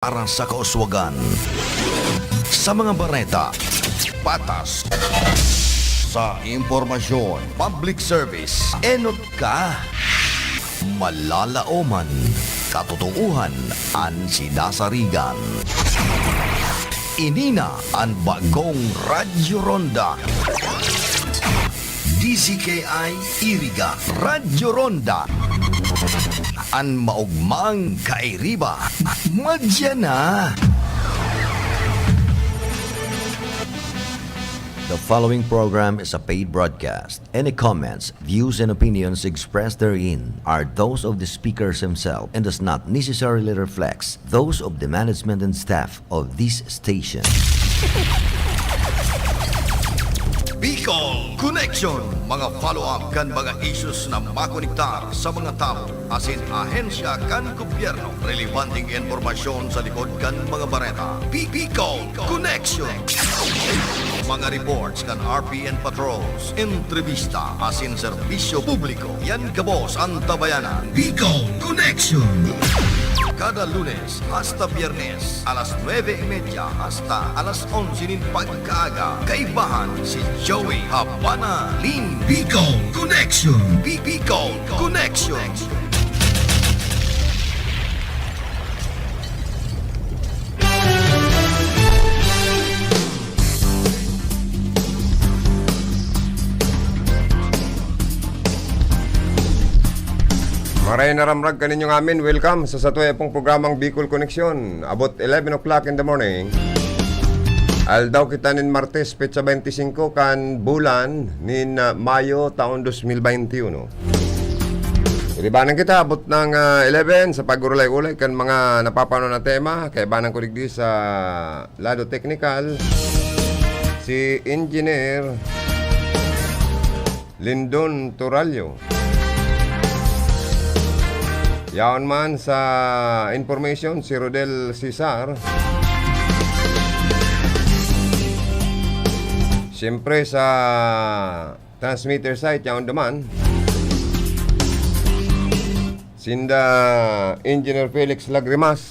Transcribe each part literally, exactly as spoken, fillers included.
Para sa kauswagan. Sa mga bareta, patas. Sa impormasyon, public service, enot ka. Malalaoman, katotoohan an sinasarigan. Ini na an bagong Radyo Ronda. D Z K I Iriga, Radyo Ronda. An maogmang kairiba, madya na. The following program is a paid broadcast. Any comments, views, and opinions expressed therein are those of the speakers himself and does not necessarily reflect those of the management and staff of this station. Bicol Connection, mga follow-up kan mga issues na makonektar sa mga tawo asin ahensya kan gobyerno. Relebanteng impormasyon sa likod kan mga bareta. Bi-, Bicol Connection. Mga reports kan R P N patrols, entrevista asin serbisyo publiko. Yan gabos an tabayanan. Bicol Connection. Kada Lunes hasta Biyernes, alas nuebe y media hasta alas onse nin pagkaaga. Kaibahan si Joey Habana Lim. Bicol Connection. Bi-, Bicol Connection. Maray na ramrag kaninyo ngamin. Welcome sa satuya pong programang Bicol Connection. Abot eleven o'clock in the morning. Aldaw kita nin Martes, petsa twenty-five kan bulan nin, ah, Mayo, taon dos mil beinti uno. Iribanan kita, abot ng, ah, eleven sa pag-urulay-ulay kan mga napapanon na tema. Kaibanan ko digdi sa lado teknikal, si Engineer Lindon Turallo. Yaon man sa information, si Rodel Cesar. Siyempre, sa transmitter site, yaon duman. Sinda Engineer Felix Lagrimas,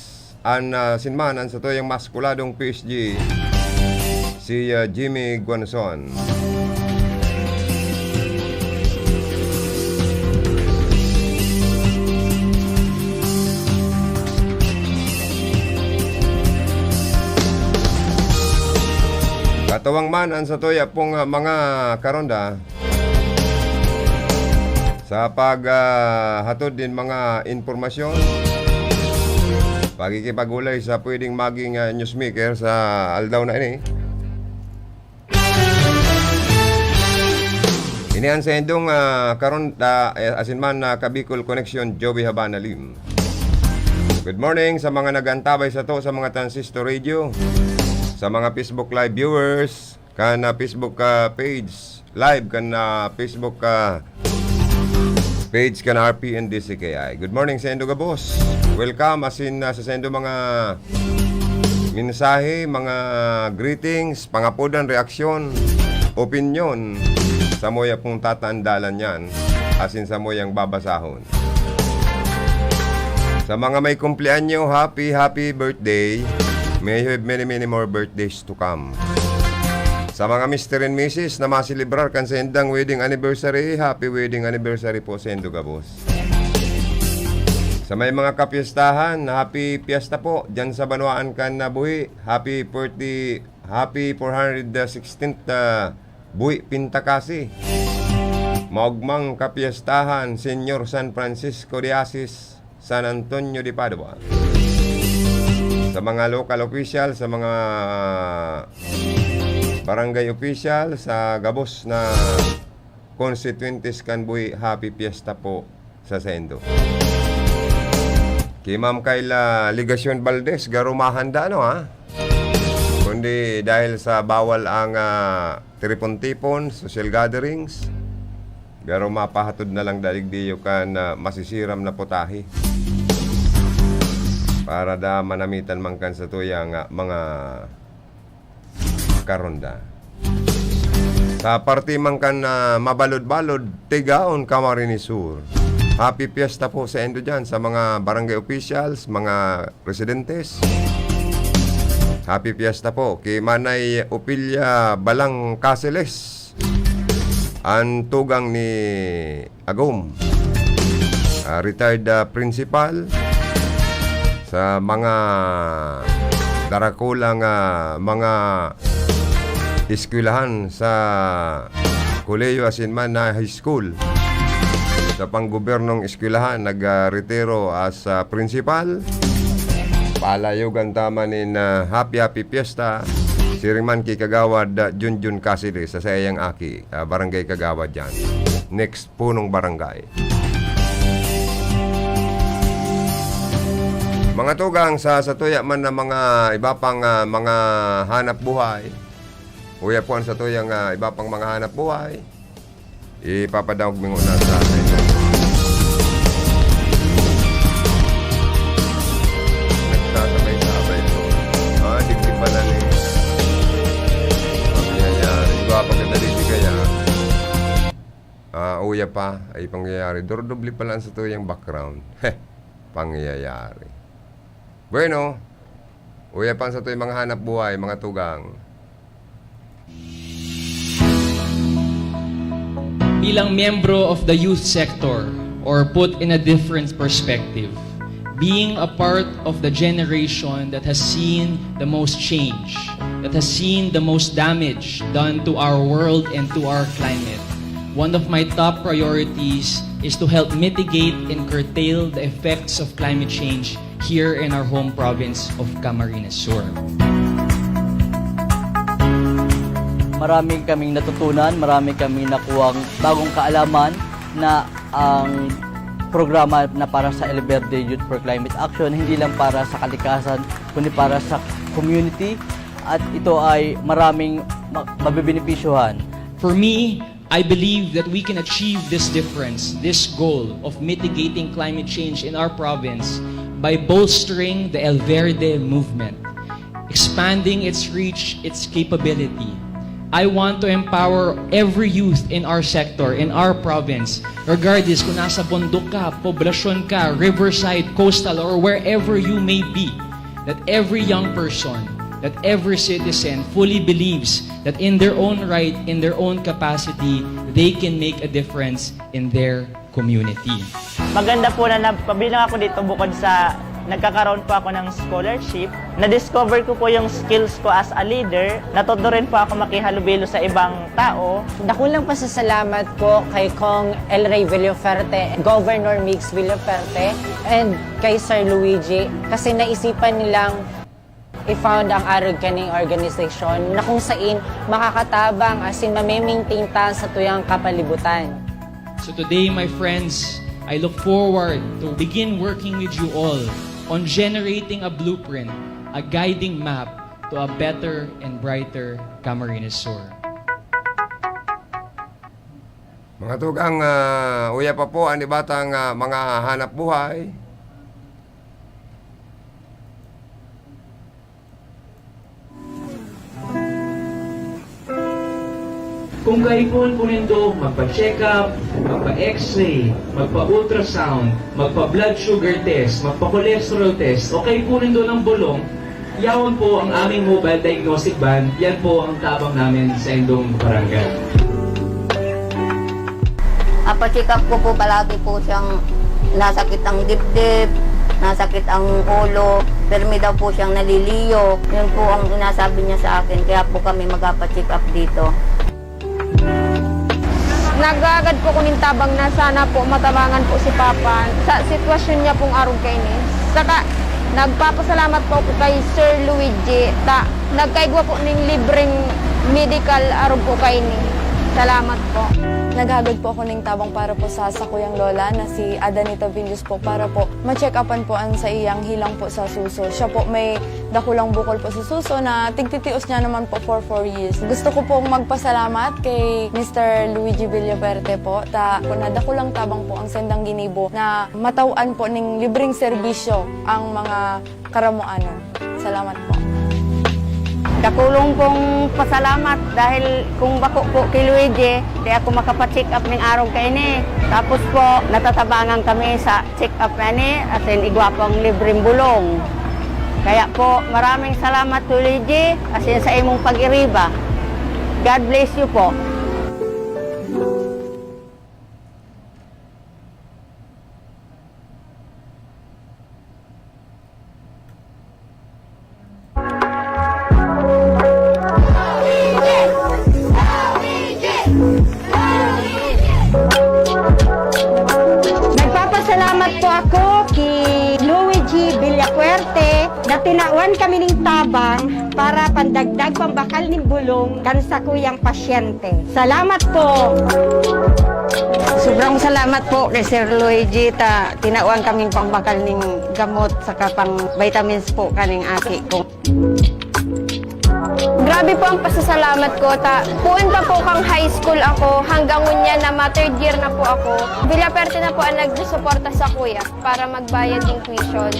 an, ah, sinman, an satuyang maskuladong P S G, si, ah, Jimmy Guanzon. Katuwang man an satuya pong, ah, mga karonda, sa pag, ah, hatod nin mga impormasyon, pakikipag-ulay sa pwedeng maging, ah, newsmaker sa aldaw na ini. Ini an saindong, ah, karon, ah, eh, asin man na Kabicol Connection, Joey Habana Lim. Good morning sa mga nag-antabay sato sa mga transistor radio, sa mga Facebook Live viewers, kan, ah, Facebook, ah, page, live kan, ah, Facebook, ah, page kan R P N D C K I. Good morning saindo gabos. Welcome asin, ah, sa saindo mga mensahe, mga greetings, pangapodan, reaksyon, opinyon, samuya pong tatandalan yan, asin samuyang babasahon. Sa mga may kumpleanyo, happy, happy birthday. May you have many, many more birthdays to come. Sa mga mister and missus na maselebrar kan saindang wedding anniversary, happy wedding anniversary po saindo gabos. Sa may mga kapiestahan, happy fiesta po dyan sa banwaan kan, ah, buhi. Happy forty, happy four hundred sixteenth, ah, buhi Pintakasi. Maogmang kapiestahan, Señor San Francisco de Asis, San Antonio de Padua. Sa mga local official, sa mga barangay official, sa gabos na constituentes kan buhi, happy fiesta po sa saindo. Ki Ma'am Kayla Legacion Valdez, garo mahanda, ano, ha? Kundi dahil sa bawal ang, ah, tipon-tipon, social gatherings, garo mapahatod na lang daig diyo kan, ah, masisiram na putahe para da manamitan man kan satuyang, ah, mga karonda. Sa parte man kan, ah, mabalod-balod, Tigaon, Camarines Sur. Happy Fiesta po saindo dyan, sa mga barangay officials, mga residentes, Happy Fiesta po ki Manay Opilia Balang Caceres, an tugang ni Agom, ah, retired, ah, principal sa mga darakulang, ah, mga eskwelahan sa kolehiyo asin man na high school. Sa panggobyernong eskwelahan, nag, ah, retiro as, ah, principal. Palayogan ta man nin, ah, happy, happy fiesta. Siring man ki Kagawad, ah, Junjun Caceres sa saiyang aki, ah, barangay kagawad diyan. Next punong barangay. Mga tugang, sa satuya man na mga iba pang, ah, mga hanap buhay, uya po ang satuyang, ah, iba pang mga hanap buhay, ipapadaog mi nguna sa atin. Nagsasabay-sabay po. Ah, digdi pala ni. Pangyayari. Igwa pa kita digdi kaya. Ah, uya pa, ay pangyayari. Durdubli pala ang satuyang background. Heh, pangyayari. Bueno, uya pa ang satuyang mga hanap buhay, mga tugang. Bilang miyembro of the youth sector, or put in a different perspective, being a part of the generation that has seen the most change, that has seen the most damage done to our world and to our climate, one of my top priorities is to help mitigate and curtail the effects of climate change here in our home province of Camarines Sur. Marami kaming natutunan, marami kaming nakuhang bagong kaalaman na ang programa na para sa El Verde Youth for Climate Action, hindi lang para sa kalikasan, kundi para sa community. At ito ay maraming ma- mabibenepisyohan. For me, I believe that we can achieve this difference, this goal of mitigating climate change in our province by bolstering the El Verde movement, expanding its reach, its capability. I want to empower every youth in our sector, in our province, regardless kung nasa bundok ka, poblasyon ka, riverside, coastal, or wherever you may be, that every young person, that every citizen fully believes that in their own right, in their own capacity, they can make a difference in their community. Maganda po na nagpabilang ako dito bukod sa nagkakaroon po ako ng scholarship. Na-discover ko po yung skills ko as a leader. Natuto rin po ako makihalubilo sa ibang tao. Dakulang pasasalamat po kay Cong El Rey Villaferte, Governor Migs Villaferte, and kay Sir Luigi kasi naisipan nilang i-found ang Arog Kaini Organization na kung sain makakatabang asin mame-maintain ta sa tuyang kapalibutan. So today, my friends, I look forward to begin working with you all on generating a blueprint, a guiding map to a better and brighter Camarines Sur. Mga tugang, ah, uya pa po ang iba tang, ah, mga hanap buhay. Kung kaipuhan po nindo magpa-check-up, magpa-X-ray, magpa-ultrasound, magpa-blood sugar test, magpa-cholesterol test, o kaipuhan nindo ng bulong, yaon po ang aming mobile diagnostic van, yan po ang tabang namin sa indong barangay. Apa-check up ko po palagi po siyang nasakit ang dibdib, nasakit ang ulo, permi daw po siyang naliliyo. Yun po ang inasabi niya sa akin, kaya po kami mag-apa-check up dito. Nagagad po ko nin tabang na sana po matabangan po si Papa sa sitwasyon niya pong arog kaini. Saka nagpapasalamat po ako kay Sir Luigi ta nagkaigwa po ning libreng medical arog po kaini. Salamat po. Naghagad po ako ning tabang para po sa sakuyang lola na si Adanita Villos po para po ma-check upan po an saiyang hilang po sa suso. Siya po may dakulang bukol po sa suso na tigtitios niya naman po for four years. Gusto ko pong magpasalamat kay Mister Luigi Villaferte po ta po na dakulang tabang po ang sendang ginibo na matawan po ning libreng serbisyo ang mga karamoanon. Salamat po. Dakulong kong pasalamat dahil kung bako po kay Luigi, di ako makapa-check up ning arog kaini. Tapos po, natatabangan kami sa check up na ni, asin igwa pang libreng bulong. Kaya po, maraming salamat, Tuli G, asin sa imong pag-iriba. God bless you po. Nagpapasalamat po ako ki Luigi Villafuerte na tinawan kami ning tabang para pandagdag pambakal nin bulong kan sakuyang pasyente. Salamat po! Sobrang salamat po kay Sir Luigi ta tinawan kaming pambakal ning gamot saka pang vitamins po kaning aki ko. Grabe po ang pasasalamat ko. Ta, puon pa po kang high school ako, hanggang ngunyan na ma-third year na po ako. Villafuerte na po ang nagsusuporta sa kuya para magbayad ng tuition.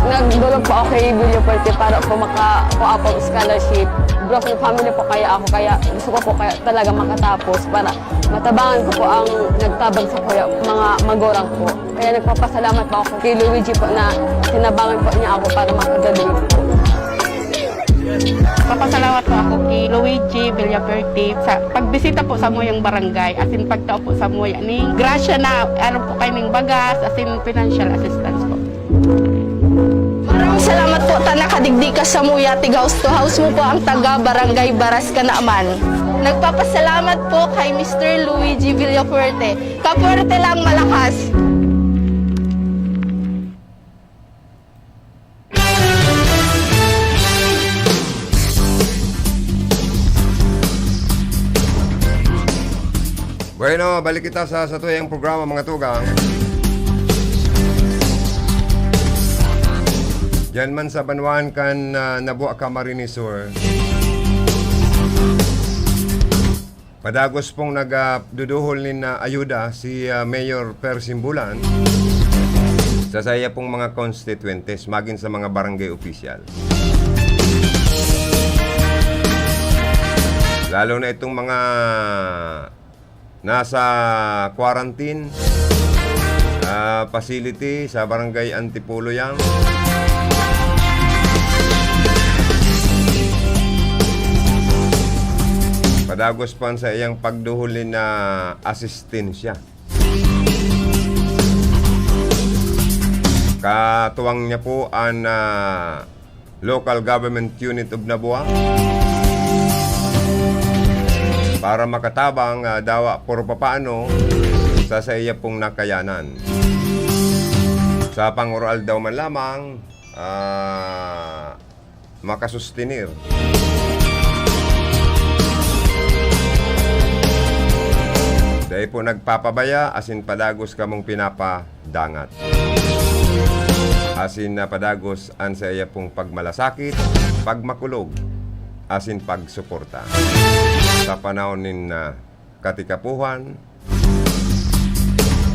Nagdulog po ako kay Villafuerte para po makakuha po ng scholarship. Broken family po kaya ako, kaya gusto ko po kaya talaga makatapos para matabangan ko po ang nagtabang sa kuya, mga magurang po. Kaya nagpapasalamat po ako kay Luigi po na tinabangan po niya ako para makagraduate po. Papasalamat po ako kay Luigi Villafuerte sa pagbisita po sa muyang barangay, asin pagtao po sa muya ning grasya na aron po kayo ning bagas, asin financial assistance po. Maraming salamat po ta nakadigdi ka sa muya, tig house to house mo po ang taga Barangay Baras Kanaman. Nagpapasalamat po kay Mister Luigi Villafuerte. Kapuwerte lang, malakas! Bueno, balik kita sa satuyang programa, mga tugang. Diyan man sa banwaan kan, ah, Nabua, Camarines Sur. Padagos pong nag, ah, duduhol nin, ah, ayuda si, ah, Mayor Per Simbulan sa saiya pong mga konstituyentes, magin sa mga barangay opisyal. Lalo na itong mga nasa quarantine, ah, facility sa Barangay Antipolo yan. Padagos pa sa iyang pagduhol na asistensya. Katuwang niya po an, ah, Local Government Unit of Nabua para makatabang, ah, dawa por papaano sa saiya pong nakayanan. Sa pang-oral daw man lamang, ah, makasustenir. Dai po nagpapabaya, asin padagos kamong pinapadangat. Asin na padagos an saiya pong pagmalasakit, pagmakulog, asin pagsuporta. Sa panahon nin, ah, katikapuhan,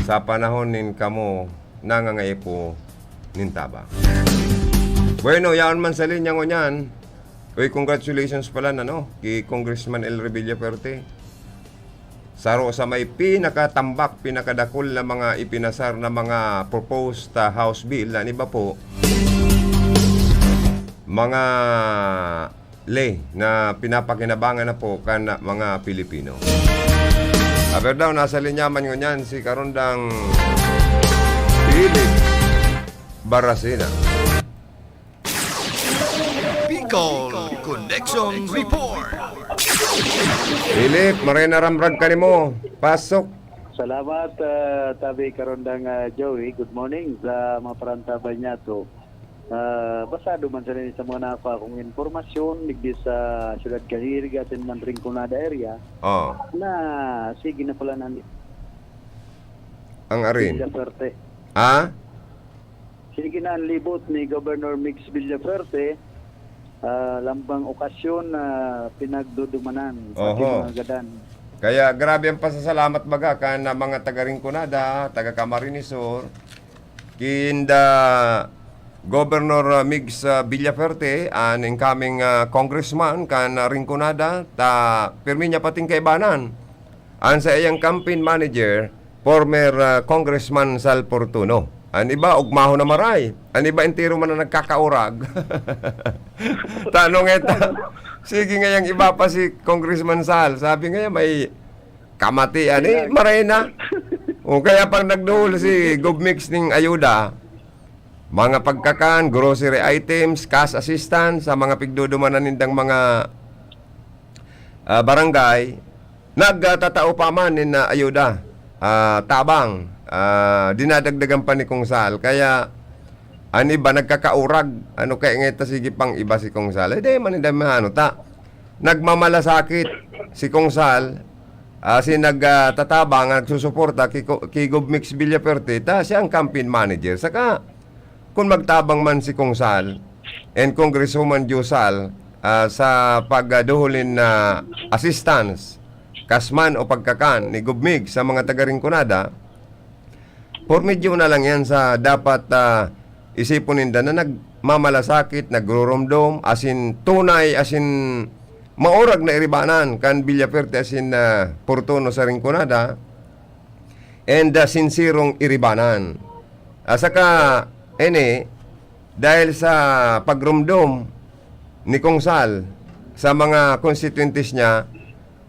sa panahon nin kamo nangangaipo nin tabang. Bueno, yaon man sa linya ngunyan. Uy, congratulations pala, ano, ki Congressman El Revilla Fuerte. Saro sa may pinakatambak, pinakadakul na mga ipinasar na mga proposed, ah, House Bill, na iba po, mga ley na pinapakinabangan na po kan mga Pilipino. Aber daw, nasa linya man ngunyan si Karondang Philip Baracena. Bicol Connection Report. Philip, maray na ramrag ka nimo. Pasok. Salamat, ah, tabi Karondang, ah, Joey. Good morning sa mga parantabay niya to. Ah, basado man sa, sa mga nakuha kong impormasyon, digdi sa Siyudad Calirig, atin man Rinconada area, Oh. na sige na pala ng Ang arin. Villa Fuerte. Ah? Sige na ang libot ni Governor Migs Villafuerte, ah, lambang okasyon na pinagdudumanan, pati Oho. mga gadan. Kaya grabe ang pasasalamat baga kan, ah, mga taga Rinconada, taga Camarines Sur, kinda Governor, ah, Migs, ah, Villafuerte, an incoming, ah, congressman kan, ah, Rinconada, ta pirmi niya pating kaibanan. An saiyang campaign manager, former, ah, Congressman Sal Fortuno. An iba, ugmahon na maray. An iba, entero man na nagkakaurag. Tanong eta, sige ngayang iba pa si Congressman Sal. Sabi ngaya, may kamatian. Eh, maray na. O kaya pag nagduhol si Gov Mix ning ayuda, mga pagkakan, grocery items, cash assistance sa mga pigdudumanan nindang mga, ah, barangay, nagtatao pa man nin, ah, ayuda, ah, tabang, ah, dinadagdagan pa ni Kong Sal. Kaya, an iba nagkakaurag, ano kaya ngeta sige pang iba si Kong Sal? Eh, di man, di man, ano ta? Nagmamalasakit si Kong Sal, ah, si nag, ah, tatabang, nagsusuporta ki Ko-, ki Gov Mix Villafuerte, ta siya ang campaign manager. Saka, kun magtabang man si Kong Sal and Congresswoman Joe Sal, ah, sa pagduhol nin, ah, assistance, kasman o pagkakan ni Gov Mix sa mga taga Rinconada, por medyo na lang yan sa dapat, ah, isipon ninda na nagmamalasakit, nagrurumdom, asin tunay, asin maurag na iribanan kan Villafuerte asin, ah, Fortuno sa Rinconada, and, ah, sinserong iribanan. Ah, saka, ini, dahil sa pagrumdom ni Kong Sal sa mga konstituyentes niya,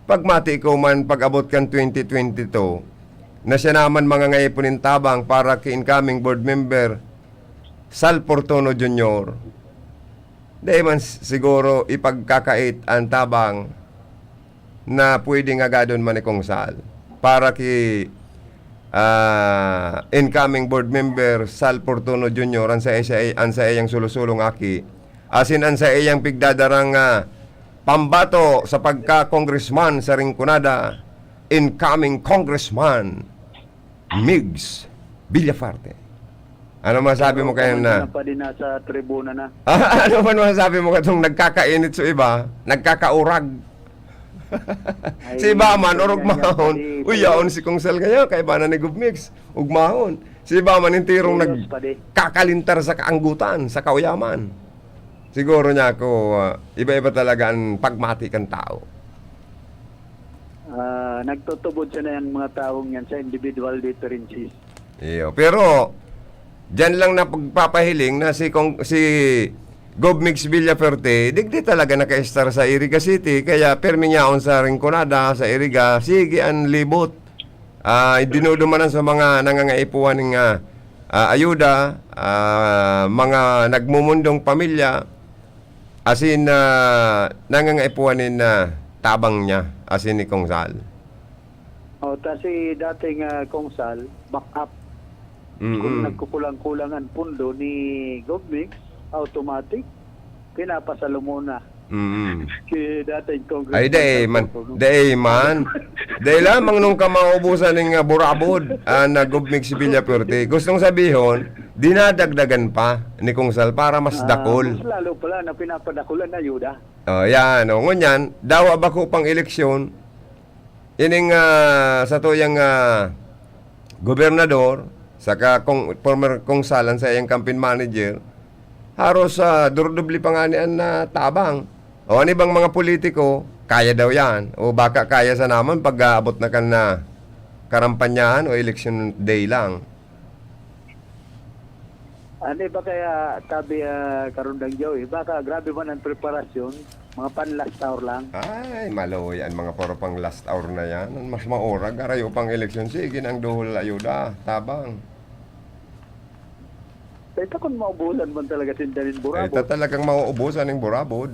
pagmati ko man pag-abot kan twenty twenty-two, na siya naman mangangaipo nin tabang para ki incoming board member Sal Fortuno Junior, dai man s-, siguro ipagkakait an tabang na pwedeng agadon man ni Kong Sal para ki, ah, incoming board member Sal Fortuno Junior, an sa, sa, an saiyang sulo-sulong aki, asin an saiyang pigdadarang, ah, pambato sa pagka-congressman sa Rinconada, incoming congressman Migs Villafuerte. Ano masabi mo kayo na? Pero kung na pa din nasa tribuna na. Ano man masabi mo katong nagkakainit sa iba, nagkakaurag? Ay, si iba man, orog mahon. Uy, yaon si Kong Sal kaya, kaiba na ni Gov Mix. Ugmahon. Si iba man, enterong nagkakalintar sa kaanggutan, sa kauyaman. Siguro niya ako, ah, iba-iba talaga ang pagmati kan tao. Ah, nagtutubod siya na yung mga taong yan sa individual differences. Iyo. Pero, diyan lang na pagpapahiling na si Kong, si Gov Mix Villafuerte, digdi talaga naka-estar sa Iriga City, kaya permi niyaon sa Rinconada, sa Iriga, sige ang libot. Ah, dinudumanan sa mga nangangaipuhan ng, ah, ah, ayuda, ah, mga nagmumundong pamilya, asin, ah, nangangaipuhan nin, ah, tabang niya, asin ni Kong Sal. O, ta si dating, ah, Kong Sal, back up. Kung nagkukulang-kulang ang pundo ni Gov Mix, automatic, pinapasalo muna. Mm. Ki dating Congressman Ay, dai man. Sal Fortuno. Dai man. Dai lamang nung ka maubusan ning, ah, burabod, ah, na Gov Mix Villafuerte. Gustong sabihon, dinadagdagan pa ni Kong Sal para mas Ah, dakol. Mas lalo pala na pinapadakulan na ayuda. Oh, yan. Oh, ngunyan, dawa bako pang eleksyon, ining, ah, satuyang, ah, gobernador, saka kong, former Kong Sal an saiyang campaign manager, haros, ah, durdubli pa ngani an, ah, tabang. O, an ibang mga politiko, kaya daw yan. O, baka kaya sa naman pag aabot na kan, ah, karampanyahan o election day lang. Ano ba kaya, tabi, ah, Karundang Joey, baka grabe man ang preparasyon, mga pan last hour lang. Ay, maluya an mga puro pang last hour na yan. An mas maurag, arayo pang eleksyon, sige nang duhol ayuda, tabang. Kaya ta kung maubusan man talaga sinda nin Ay, burabod. Ta talagang mauubusan ning burabod.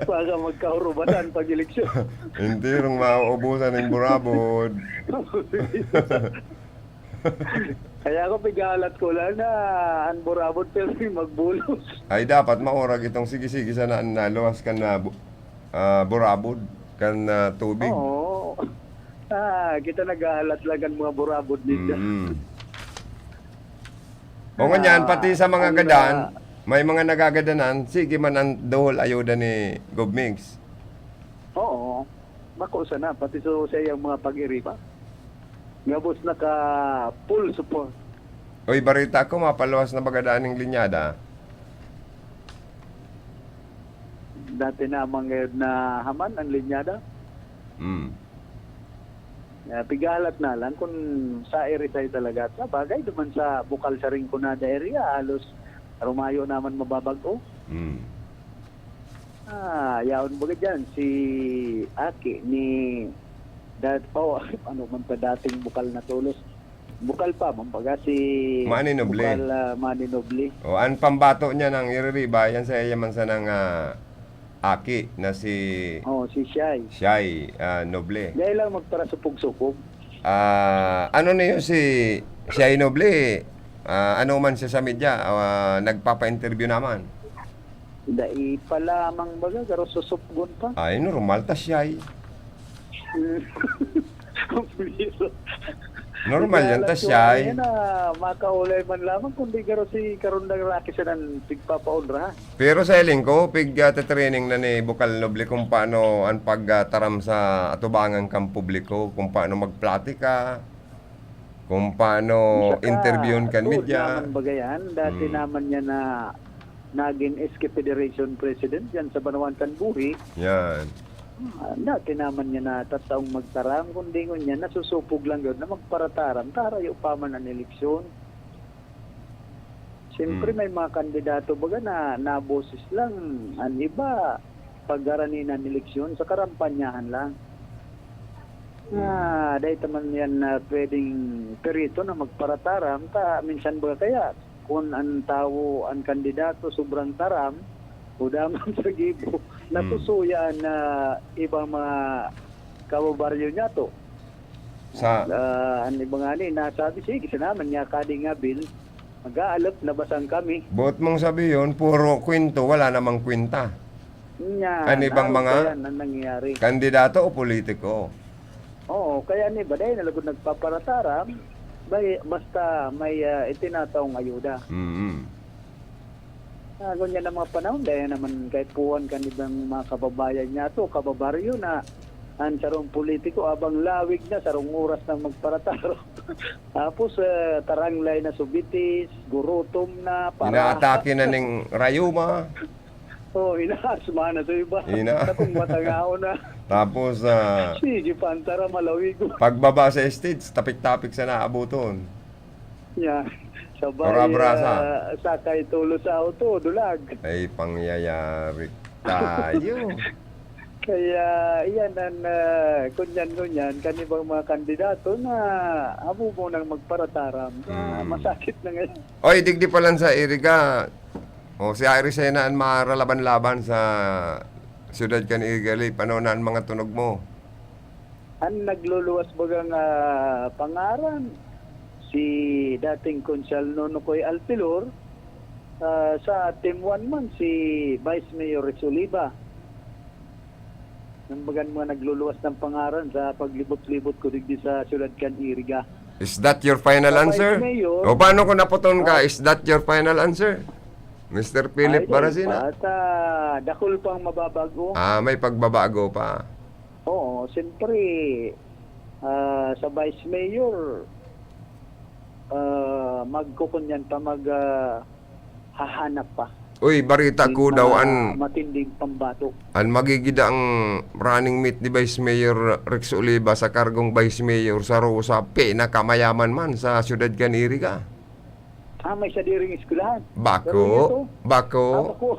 Baka magkahurubatan pag eleksyon. Enterong mauubusan ning burabod. Kaya ako pigahalat ko lang na ang burabod pero magbulos. Ay, dapat maurag itong sige-sige sana na luwas kan na bu-, ah, burabod, kan, ah, tubig. Oo. Ah, kita naghahalat lang kan mga burabod ninda. Mm. O ngunyan, Ah, pati sa mga ang, gadan, ah, may mga nagagadanan, sige man ang duhol ayuda ni Gov Migs. Oo. Bako sana, pati so, sa iyang mga pag-iriba. Gabos naka full support. Uy, barita ko, mapaluwas na baga daan ning linyada. Dati na, mga ngayon na haman ang linyada. Hmm. Ah, pigahalat na lang kung sa Irisay talaga. Sa bagay, duman sa Bukal, sa Rinconada area, halos rumayo naman mababag-o. Hmm. Ah, yaon baga dyan, si Aki ni dat-, oh, ano man pa dating Bukal na Tolos. Bukal pa, man baga si Manny Noble. Bukal, ah, Manny Noble. O, ang pambato niya nang iririba, yan sa iya man sanang, ah, aki na si Oh, si Shai. Shai, ah, Noble. Dahil lang magparasupog-supog. Ah, ano niyo si Shai Noble? Ah, ano man siya sa media, ah, nagpapa-interview naman? Dai pa lamang baga, garo susupgon pa. Ay, normal ta siya eh. Normal yan, ta siya eh. Yan na, makaulay man lamang, kundi garo si Karundang Rocky siya nang pigpapaunra. Pero sa hiling ko, pig, ah, training na ni Bukal Noble kung paano ang pagtaram sa atubangan kang publiko, kung paano magplatika, kung paano Saka, interviewon kan tuod media. Naman baga yan, dati Hmm. naman niya na naging S K Federation President yan sa Banawan kan Buhi. Yan. Ah, dati naman niya na tataong magtaram, kundi ngunyan, nasusupog lang yun na magparataram, tarayo pa man ang eleksyon. Siyempre, Hmm. may mga kandidato baga na naboses lang, ang iba, pagharani ng eleksyon, sa karampanyahan lang. Hmm. Ah, dahil ta man yan na pwedeng perito na magparataram, ta minsan baga kaya, kun an tawo, an kandidato, sobrang taram, o daman sa gibo, Hmm. natusuya an, ah, ibang mga kababaryo niya to. Sa Ah, an iba ngani, nasabi, "Sige, sa naman niya, kadi nga, Bill, mag-aalop na basang kami." Buot mong sabihon, puro kwento, wala namang kwenta. Yan, An ibang arog mga kaya na nangyayari. kandidato o politiko? Oo, kaya ni ba, dahil na lugod nagpaparataram, bay-, basta may, ah, itinataong ayuda. Mm. Ah, ngunyan na mga panahon, dahil naman kaipuhan kan ibang mga kababayan niya to, kababaryo na ang sarong politiko, abang lawig na, sarong oras na magparataram. Tapos, ah, taranglay na subitis, gurutom na, para Inaatake na ning rayuma. Oh, inaasma na sa iba. Ina- Sa kung matangao na. Tapos, ah, Sige, pantara, malawigo. pagbaba sa stage, tapik-tapik sa naabuton. Yeah. Sabay, Ora brasa. ah, sakay tulo sa auto, dulag. Ay, pangyayari tayo. Kaya, iyan ang, ah, kunyan-ngunyan, kan ibang mga kandidato na amo mo nang magparataram na Hmm. masakit na ngayon. Oy, digdi pa lang sa Iriga. O, si Iris ay na an maralaban-laban sa siyudad kan Iriga, Lip. Ano na an mga tunog mo? An nagluluwas bagang, ah, pangaran, si dating Konsehal Nonokoy Alpilor, ah, sa Team One man, si Vice Mayor Rex Oliva. Nang bagan mga nagluluwas ng pangaran sa paglibot-libot ko digdi sa siyudad kan Iriga. Is that your final Sa answer? Vice Mayor, O, paano kung naputon ka? Ah. Is that your final answer? Mister Philip Ay, Baracina? Bata, dakul pang mababago. Ah, may pagbabago pa. Oo, siyempre, ah, sa Vice Mayor, ah, magkukunyan pa, mag, ah, hahanap pa. Uy, barita Yung ko daw mga an matinding pambato. An magigidang running mate ni Vice Mayor Rex Oliva sa kargong Vice Mayor sa Rosa, pinakamayaman man sa siyudad kan Iriga. Ah, may sadiring eskwelahan. Bako, Pero ito, bako. ah, bako.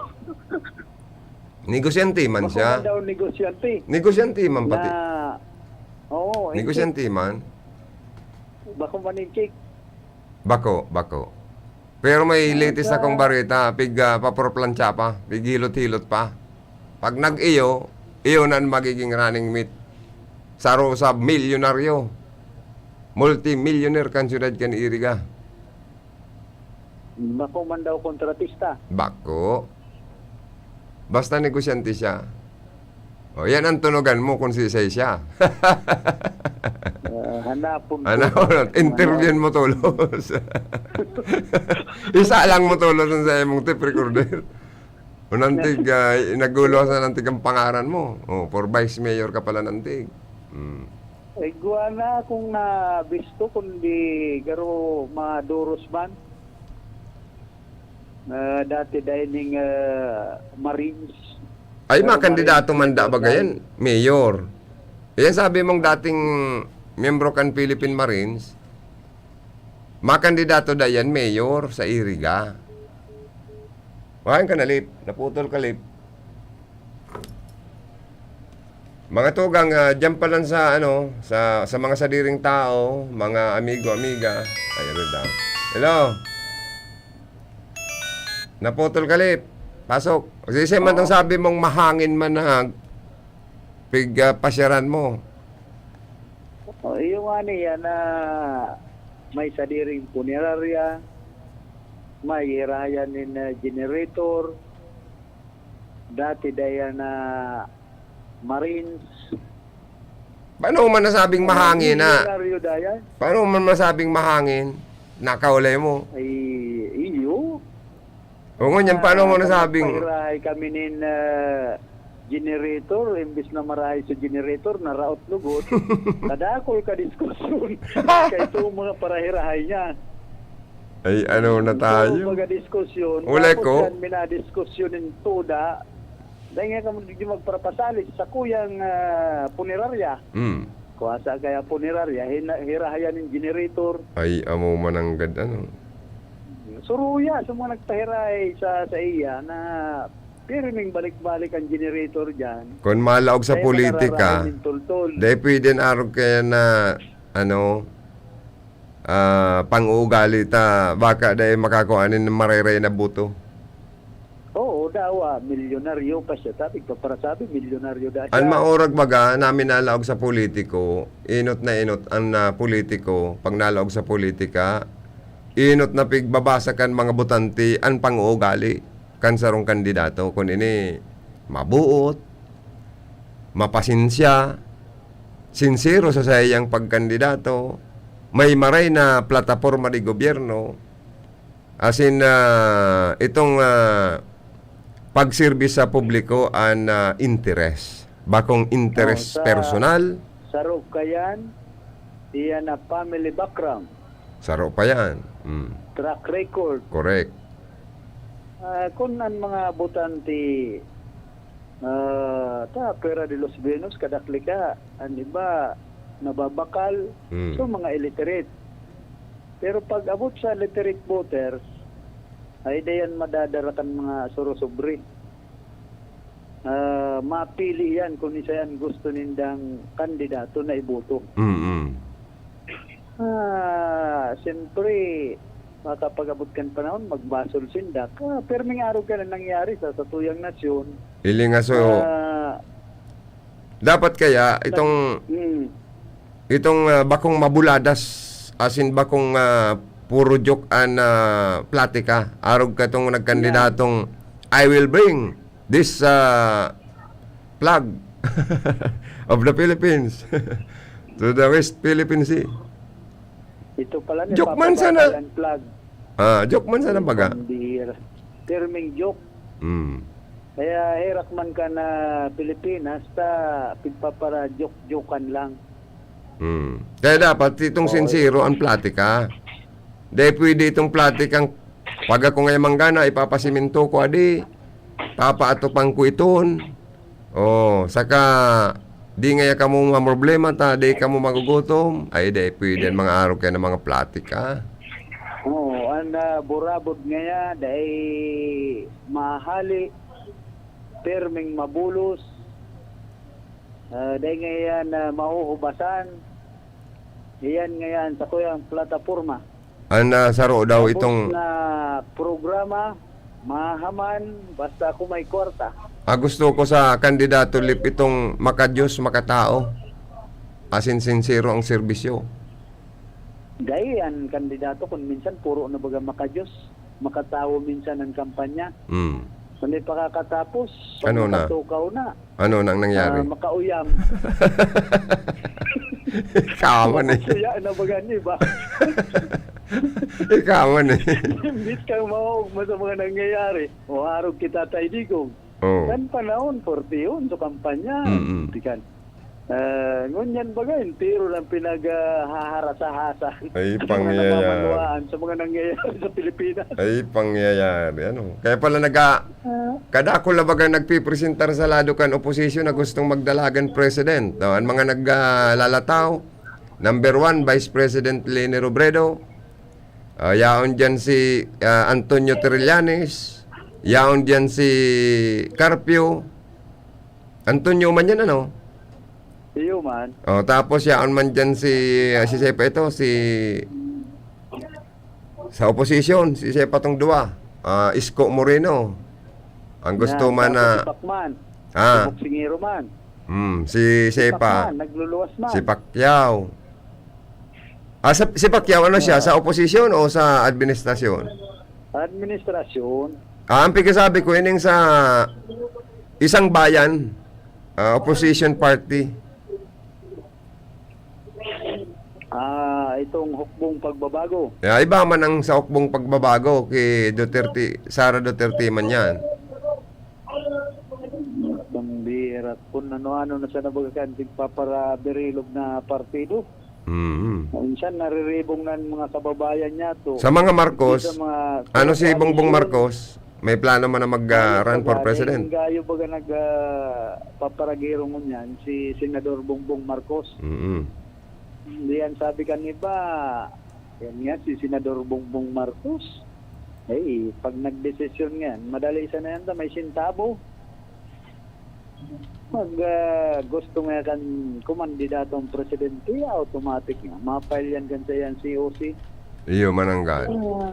Negosyante man Bako siya. man daw negosyante. Negosyante man pati. Na, oo, Negosyante intik. man. Bako man intik. Bako, bako. Pero may Ah, latest sa akong barita, pig, ah, paproplantsa pa, pighilot-hilot pa. Pag nag-iyo, iyo na an magiging running mate. Saro sa milyonaryo. Multimillionaire kan siyudad kan Iriga. Bako man daw kontratista. Bako. Basta negosyante siya. O, yan ang tunugan mo kung sisay siya. Ah, hanapon ko. Hanapon, interviewin mo tolos. Isa lang mo tolos ang sa imong tape recorder. Unantig, ah, nagluwas na nantig ang pangaran mo. O, for vice mayor ka pala nantig. Hmm. Igwa na akong nabisto, kundi garo maduros man. Ah, dati dining, ah, Marines. Ay, Pero mga kandidato Marines man da, baga yan, mayor. Yan sabi mong dating miyembro kan Philippine Marines, makandidato dayan mayor sa Iriga. Mayan ka na, Lip. Naputol ka, Lip. Mga tugang, ah, diyan pa lang sa, ano, sa, sa mga sadiring tao, mga amigo, amiga. Ay, ano daw? Hello? Naputol ka, Lip. Pasok. Sisay man tong Oo. sabi mong mahangin man na pig, ah, pasyaran mo. Oh, iyo nga niya na may sadiring punerarya, may irayan nin, ah, generator, dati dayan na Marines. Paano man nasabing mahangin na? Milyonaryo dayan. Paano man masabing mahangin? Nakaulay mo. Ay, iyo. Oo, ngunyan, paano mo Ah, nasabing nagpahirahay kami nin, ah, generator, imbis na marahay sa generator, naraot lugod. Kadakol ka diskusyon. Kaya itong mga parahirahay niya. Ay, ano na So, tayo? Pagka diskusyon, Ulay tapos ko. yan, minadiskusyon ng tuda. Dahil nga kamo di magparapasalis sa kuyang, ah, punerarya. Mm. Kuwasa kaya punerarya, hina-, hirahayan ng generator. Ay, amo mananggad, ano? Suruya sa mga nagpahirahay sa, sa iya na pirming balik-balik ang generator dyan. Kung malaog sa Kaya politika, madararahin yung tultol. Dahil pwede na arog kaya na, ano, ah, pang-uugali ta, baka dahil makakuha nin marayray na boto. Oo, dawa, milyonaryo pa siya. Tapos, para sabi, milyonaryo da siya. An maorag baga, namin nalaog sa politiko, inot na inot an, ah, politiko, pag nalaog sa politika, inot na pigbabasa kan mga botante, an pang-uugali kan sarong kandidato. Kun ini, mabuot, mapasensya, sinsero sa saiyang pagkandidato, may maray na plataporma de gobyerno, asin, ah, itong, ah, pagserbis sa publiko an, ah, interes. Bakong interes Oh, sa personal. Saro kayan, iyan na family background. Saro pa yan. Mm. Track record. Correct. Ah, kun an mga botante, ah, ta, pwera de los buenos, kadakli ka, an iba, nababakal. Mm. So, mga illiterate. Pero pag abot sa literate voters, ay dayan madadara kan mga surosobre. Ah, mapili yan kung isa yan gusto nindang kandidato na iboto. Mm-mm. Ah, siyempre, makapag-abot kan panahon, magbasol sinda. Ah, perming arog ka na nangyari sa satuyang nasyon. Ili nga so, Ah, dapat kaya itong, hmm. itong, ah, bakong mabuladas, as in bakong, ah, puro joke an, ah, platika. Arog ka itong nagkandidatong, "I will bring this, ah, flag of the Philippines to the West Philippine Sea." Ito pala ni Joke man sana. Papabakal ang flag. Ah, joke man sana baga. Pambihira. Pirming joke. Mm. Kaya herak man ka na Pilipinas, ta pigpapara-joke-jokean lang. Mm. Kaya dapat itong Oo. sinsero ang platika. Dahil pwede itong platikang, "Pag ako ngaya manggana, ipapasiminto ko adi, papaatopan ko iton." Oh, saka di ngaya kamo mamroblema ta, di kamo magugutom. Ay, di pwede ang mga arog kaya ng mga platika. Oo, an, ah, burabod ngaya, dai mahali, pirming mabulos, ah, dai ngaya na mahuhubasan. Iyan ngaya an sakuyang plataporma. An, ah, saro daw Tapos itong na programa, mahaman, basta ako may kwarta. Ah, gusto ko sa kandidato, Lip, itong makadiyos, makatao. Asin sinsero ang serbisyo. Dai, an kandidato, kung minsan, puro na baga makadiyos, makatao minsan ang kampanya. Mm. Sa may pakakatapos, pag Ano na? makatukaw na, Ano nang nangyari? Ah, makauyam. Ikaw man eh. Makasuya na baga ni ba? Ikaw man eh. Imbis kang maugma sa mga nangyayari, o arog kita, Tay Digong. Oh. Kan panahon, forty yun, so kampanya. Mm-mm. Di kan. Ah, ngunyan baga, entero lang pinag, ah, haharasa-hasa. Ay, Sa mga pangyayari. namamanwaan, sa mga nangyayari sa Pilipinas. Ay, pangyayari, ano? Kaya pala naga-, Ah. kadakol na baga nagpipresentar sa lado kan oposisyon na gustong magdalagan president. No? Ang mga naglalataw, Number one, Vice President Leni Robredo. Ah, yaon diyan si, ah, Antonio Trillanes. Yaon diyan si Carpio. Antonio man yan, ano? Iyo man. Oh, tapos yaon man diyan si, ah, si Sepa ito, si, sa opposition, si Sepa tong duwa. Ah, Isko Moreno. Ang gusto Yan, man tapos na si Pacman. Ah. Si Boksingero man. Hmm, si Si Sepa. Pacman, nagluluwas man. Si Pacquiao. Ah, sa, si Pacquiao, ano siya? Ah. Sa oposisyon o sa administrasyon? Administrasyon. Ah, ang pagkasabi ko, ining sa Isang Bayan, ah, opposition party. Ah, itong Hukbong Pagbabago. Yeah, iba man ang sa Hukbong Pagbabago kay Duterte, Sara Duterte man yan. Pambira. Kung ano-ano na siya nabaga kan tigpaparabirilog na partido. Mm. Minsan nariribong na ang mga kababayan niya to. Sa mga Marcos, Sa mga ano si Bongbong Marcos? May plano man na mag, ah, Ano run for pa ba? president? Dahil gayo baga nag, ah, paparagiro ngunyan si Senador Bongbong Marcos. Mm. Diyan sabi kan iba, yan nga si Senador Bongbong Marcos. Eh, pag nagdesisyon nga yan, madali sana yan ta, may sentabo. Pag, ah, gusto nga kan kumandidato ang presidente, automatic nga, ma-file yan kan sa yan C O C. Iyo, mananggal. Ah,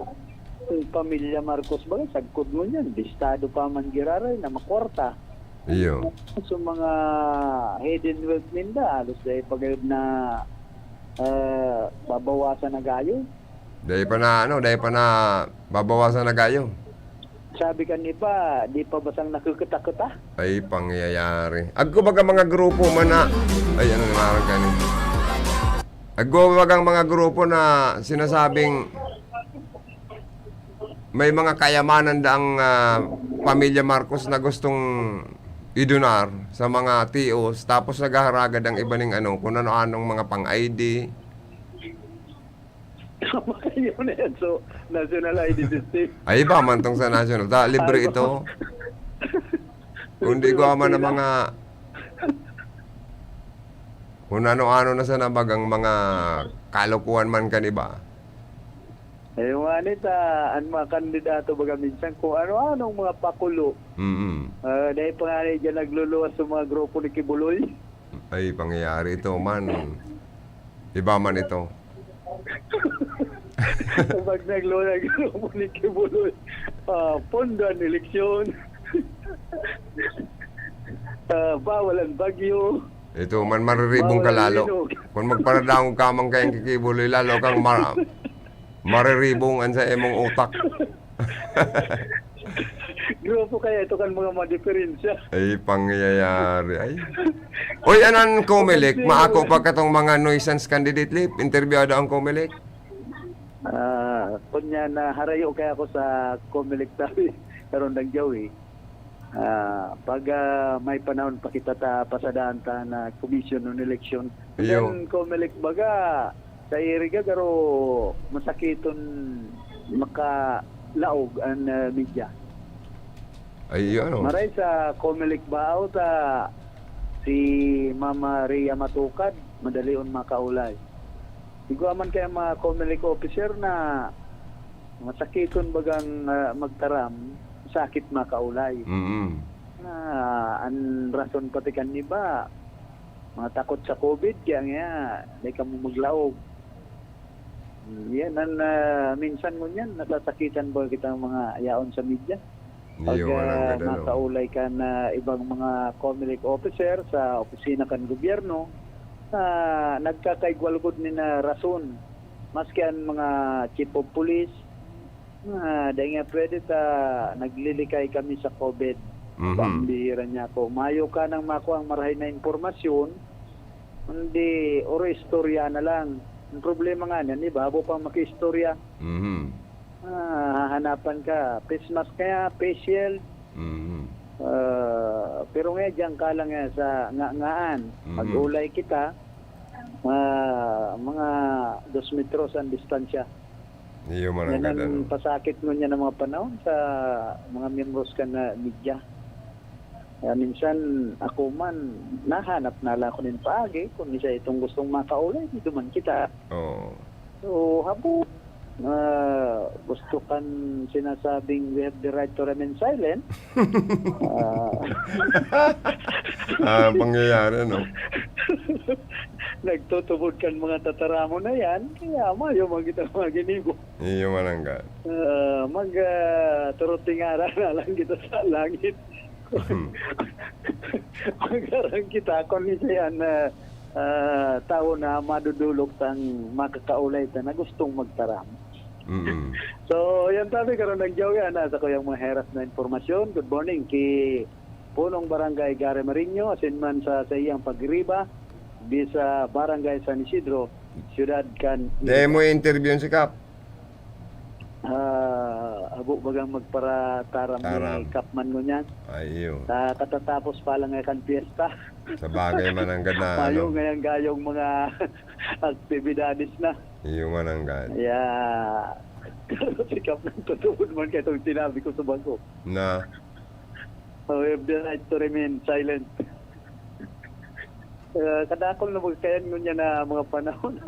ang pamilya Marcos ba, sagkod mo niyan, listado pa man giraray na makwarta. Iyo. So, mga hidden wealth ninda, halos dahil pagayod na, ah, babawasan na gayo. Dai pa na, ano, dai pa na babawasan na gayo. Sabi kan iba, di pa basang nakukita-kita? Ay, pangyayari. Agko baga mga grupo man na, ay, ano, naman ka ni? Agko bagang mga grupo na sinasabing may mga kayamanan daang, ah, pamilya Marcos na gustong idunar sa mga T Os, tapos naghaharagad ang iba ning ano, kung ano-anong mga pang-I D. Tama kayo na yan. So, national I D system. Ay, iba man tong sa national. Ta, libre Ay, ito. Kung di Libre ko ama ng sila. mga, kung ano-ano na sa nabagang mga kalokohan man kan iba. Eh, yung anit, ah, ang mga kandidato baga minsan kung ano-anong mga pakulo. Mm. Ah, dahil pa nga rin dyan nagluluwas sa mga grupo ni Kibuloy. Ay, pangyayari ito man. Iba man ito. Pag naglunag grupo ni Kibuloy, ah, pondo ang eleksyon. Ah, bawal ang bagyo. Ito man, mariribong ka Bawal ang lalo. Linog. Kung magparadangog ka man kayang kikibuloy, lalo kang ma-, mariribong an sa imong utak. Grupo kaya ito kan mga madiperensya. Ay, pangyayari. Ay. Oy, anan, Comelec, Kasi maako pa katong mga nuisance candidate lip. Interbyado ang Comelec. Ah, kunya na harayo kaya ako sa Comelec tabi, karon nagjawi. Ah, pag, ah, may panahon pa kita ta pasadaan ta na commission on election. Iyo. Then, Comelec baga, sa iriga, garo masakiton makalaog an, ah, media. Ay, iyo, ano? Maray sa Comelec Bao ta si Mama Rhea Matukad, madalion makaulay. Igwa man kaya mga Comelec officer na masakiton bagang, ah, magtaram, sakit makaulay. Mm. Ah, an rason pati kan iba, mga takot sa covid, kaya nga, di kamo maglaog. Hmm, yan, an, ah, minsan ngunyan, nasasakitan ba kitang mga yaon sa media? Pag, Iyo, ah, walang gad, ano. Makaulay ka na ibang mga Comelec officer sa opisina kan gobyerno, na nagkakaigwalgod ni na rason. Maski an mga chief of police, ah, dai nga pwede ta naglilikay kami sa covid. Mhm. Pambihira niya ako. Mayo ka nang makuha ang marahay na impormasyon, kundi oro istorya na lang. Ang problema nga niyan, iba, habo pang makiistorya. Mhm. Ah, hahanapan ka, face mask kaya, face shield. Mhm. Ah, pero nga, diyan ka lang yan sa nga-ngaan. Mhm. Mag-ulay kita, ah, mga dos metros ang distansya. Iyo man ang Yan ang ganda, no? Pasakit ngunyan ng mga panahon sa mga miyembros kan media. Ah, minsan ako man, nahanap na lang ako nin paagi, kun siya itong gustong makaulay, di duman kita. Oo. So, habo, ah, gusto kan sinasabing we have the right to remain silent. Ah, Ah, pangyayari, no? Nagtutubod kan mga tataramon na yan, kaya mayo man kita maginibo. Iyo man ang ga- Ah, mag, ah, turutingara na lang kita sa langit. Mag-arang kita kun siya an, ah, ah, tawo na madudulok tang makakaulay ta na gustong magtaram. Mm. So, yan tabi, karon nagjaw yan, ah, sa kuyang mga heras na impormasyon. Good morning ki Punong Barangay Gary Marinho, asin man sa, sa iyang pagriba, di sa Barangay San Isidro, siyudad kan Dahil mo interview si Kap. Ah, abo bagang magparataram Taram. ni Kap man ngunyan. Ay, iyo. Sa katatapos pa lang nga kan piyesta. Sa bagay man ang gad na, Mayo ano. ngayang gayong mga aktibidades na. Iyo man ang gad. Yeah. Si Kap nang totoo naman kaya itong sinabi ko sa bangko. Na? So, we have the right to remain silent. Ah, kadakol na magkayan ngunyan na mga panahon.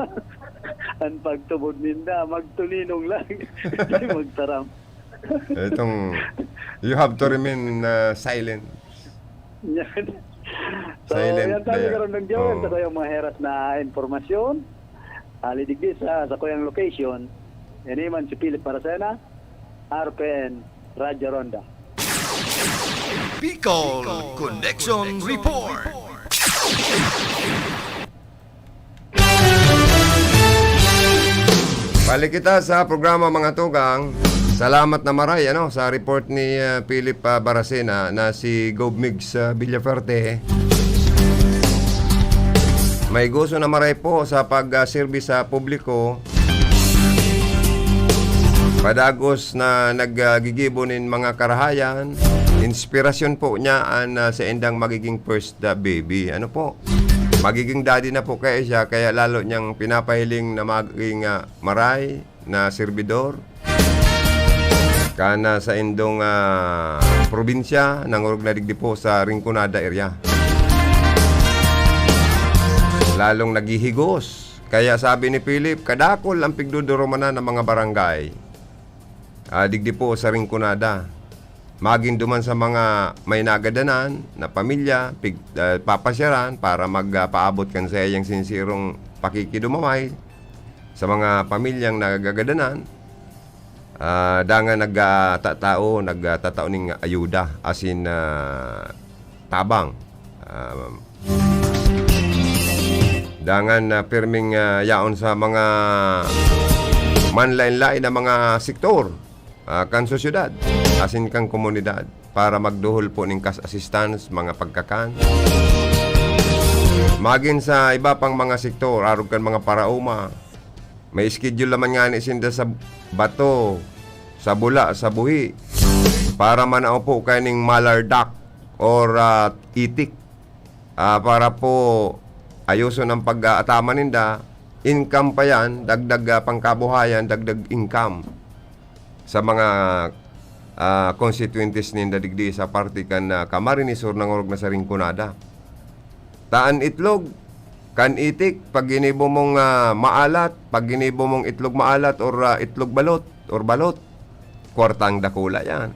Ang pagtubod ninda, magtuninong lang. Di magtaram. Itong, you have to remain, uh, silent. Yan. So, Silent yan tayo player. karon ng Diyos. Oo. Sa kayong mga heras na impormasyon. Ali digdi sa, sa kuyang location. Ini man si Philip Paracena, R P N, Radyo Ronda. Bicol Connection Report. Balik kita sa programa, mga tugang. Salamat na maray, ano, sa report ni, ah, Philip, ah, Baracena na si Gov Migs, ah, Villafuerte. May gusto na maray po sa pag, ah, serbi sa publiko. Padagos na nag, ah, gigibo nin mga karahayan, inspirasyon po niya an, ah, saindang magiging first, ah, baby. Ano po? Magiging daddy na po kaya siya, kaya lalo niyang pinapahiling na maging, ah, maray na serbidor. Kana sa indong, ah, probinsya, nangurog na digdi po sa Rinconada area. Lalong naghihigos. Kaya sabi ni Philip, kadakol ang pigdudurumanan ng mga barangay. Ah, digdi po sa Rinconada. Magin duman sa mga may nagadanan na pamilya, pig-, ah, papasyaran para mag, ah, paabot kan saiyang sinsirong pakikidumamay sa mga pamilyang nagagadanan. Ah, dangan nagtatao, nagtatao ning ayuda, asin, ah, tabang. Ah, dangan, ah, pirming, ah, yaon sa mga manlain-lain na mga sektor, ah, kan sosyedad, asin kan komunidad para magduhol po ning cash assistance, mga pagkakan. Magin sa iba pang mga sektor, arog kan mga paraoma, may schedule naman ngani sinda sa bato, sa bula, sa buhi, para manao po kaning malardak or, ah, itik. Ah, para po ayoson ang pag-aataman ninda, income pa yan, dagdag, ah, pangkabuhayan, dagdag income sa mga, ah, constituentes ninda digdi sa parte kan, ah, Camarines Sur, nangorog na sa Rinconada. Ta an itlog, kan itik, pag ginibo mong, ah, maalat, pag ginibo mong itlog maalat or, ah, itlog balot, or balot, kwartang dakula yan.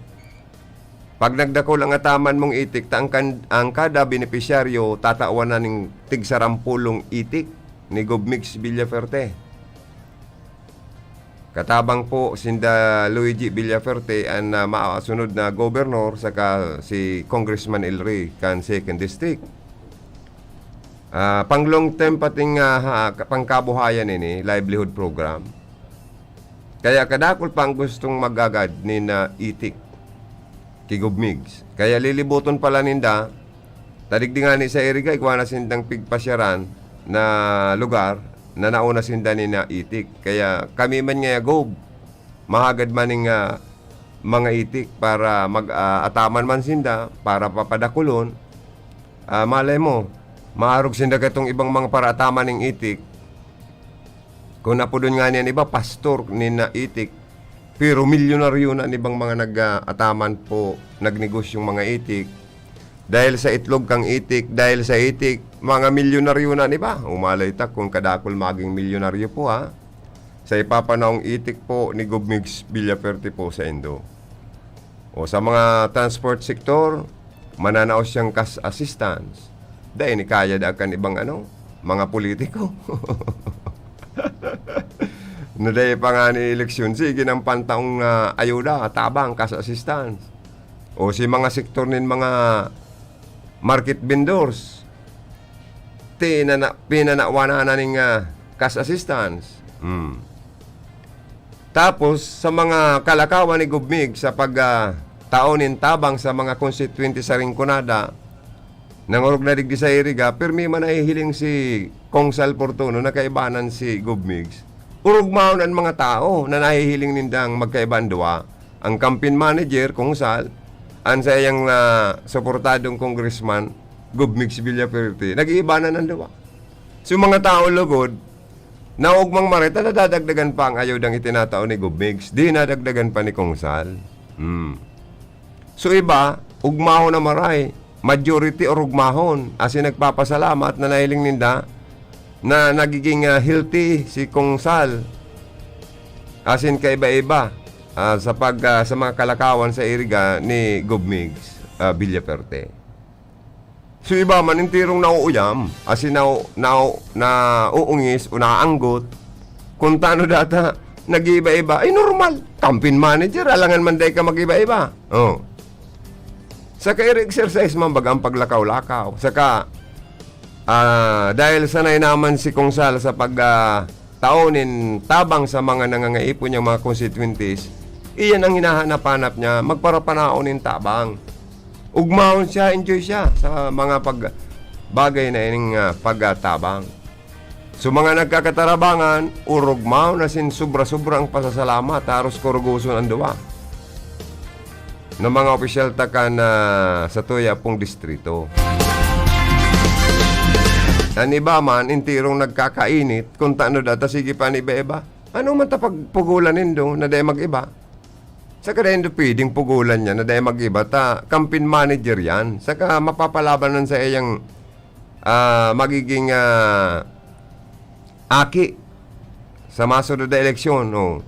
Pag nagdakul ang ataman mong itik, ta ang kan-, ang kada benepisyaryo tatawan na ning tig-sarampulong itik ni Gov Migs Villafuerte. Katabang po sinda Luigi Villafuerte an, ah, masunod na gobernador saka si Congressman El Rey kan Second District. Ah, pang long term pating, ah, ha-, pangkabuhayan ini, livelihood program. Kaya kadakul pa ang gustong magagad ni na itik ki Gov Migs. Kaya lilibuton pala ninda, ta digdi ngani sa Iriga, igwa na sindang pigpasyaran na lugar na nauna sinda ni na itik. Kaya kami man ngaya, Gov, mahagad man ning, ah, mga itik para mag, ah, ataman man sinda, para papadakulon. Ah, malay mo, maarog sinda katong ibang mga paraataman ning itik. Kung napudon ngani an iba, pastor ni na itik, pero milyonaryo na an ibang mga nag, ah, ataman po, nagnegosyong mga itik. Dahil sa itlog kang itik, dahil sa itik, mga milyonaryo na, di ba? Umalay ta kung kadakul maging milyonaryo po, ha? Sa ipapanaong itik po ni Gov Migs Villaferte po sa Indo. O sa mga transport sector, mananao siyang cash assistance. Dai ni kaya da kan ibang ano, mga politiko. Na dai pa nga ni eleksyon, sige nang pantaong na ayuda, tabang, cash assistance. O si mga sektor nin mga market vendors, tinana-, pinanawanan na ning, ah, cash assistance. Hmm. Tapos, sa mga kalakawan ni Gov Migs sa pag, ah, tao nin tabang sa mga konstituyente sa Rinconada, nangorog na digdi sa Iriga, pirmi man nahihiling si Kong Sal Fortuno na kaibanan si Gov Migs. Urugmahon an mga tao na nahihiling nindang magkaiba an duwa. Ang campaign manager, Kong Sal, an saiyang, ah, suportadong congressman, Gov Migs Villaferte, nag-iibanan an duwa. So, mga tao lugod, naugmang mareta, nadadagdagan pa ang ayudang itinatao ni Gov Migs. Di nadagdagan pa ni Kong Sal. Hmm. So, iba, ugmahon na maray. Majority o rugmahon. Asin nagpapasalamat na nahiling ninda na nagiging, ah, healthy si Kong Sal. Asin kaiba-iba, ah, sa pag, ah, sa mga kalakawan sa Iriga ni Gov Migs, ah, Villaferte. So, iba man, enterong nauuyam, asin nau-, nau-, nauungis o naanggot. Kung tano data, nag-iiba-iba, ay normal. Campaign manager, alangan man dai ka mag-iba-iba. Oh. Saka i-exercise man baga ang paglakaw-lakaw. Saka, ah, dahil sanay naman si Kong Sal sa pag, ah, tao nin tabang sa mga nangangaipo niyang mga constituencies, iyan ang hinahanap-hanap niya, magparapanaon nin tabang. Ugmahon siya, enjoy siya sa mga pag-, bagay na ining, ah, pagtabang. So, mga nagkakatarabangan, urog mao na sin sobra-sobra ang pasasalamat, haros kurugoson ang duwa na mga opisyal ta kan, ah, sa tuya pong distrito. An iba man, enterong nagkakainit, kung tano data, sige pa an iba-iba. Ano man ta pagpugulan nindo na dai mag-iba? Saka dai nindo pwedeng pugulan niya na dai mag-iba ta, campaign manager yan. Saka mapapalaban sa iyang, ah, magiging, ah, aki sa masunod na eleksyon, oh.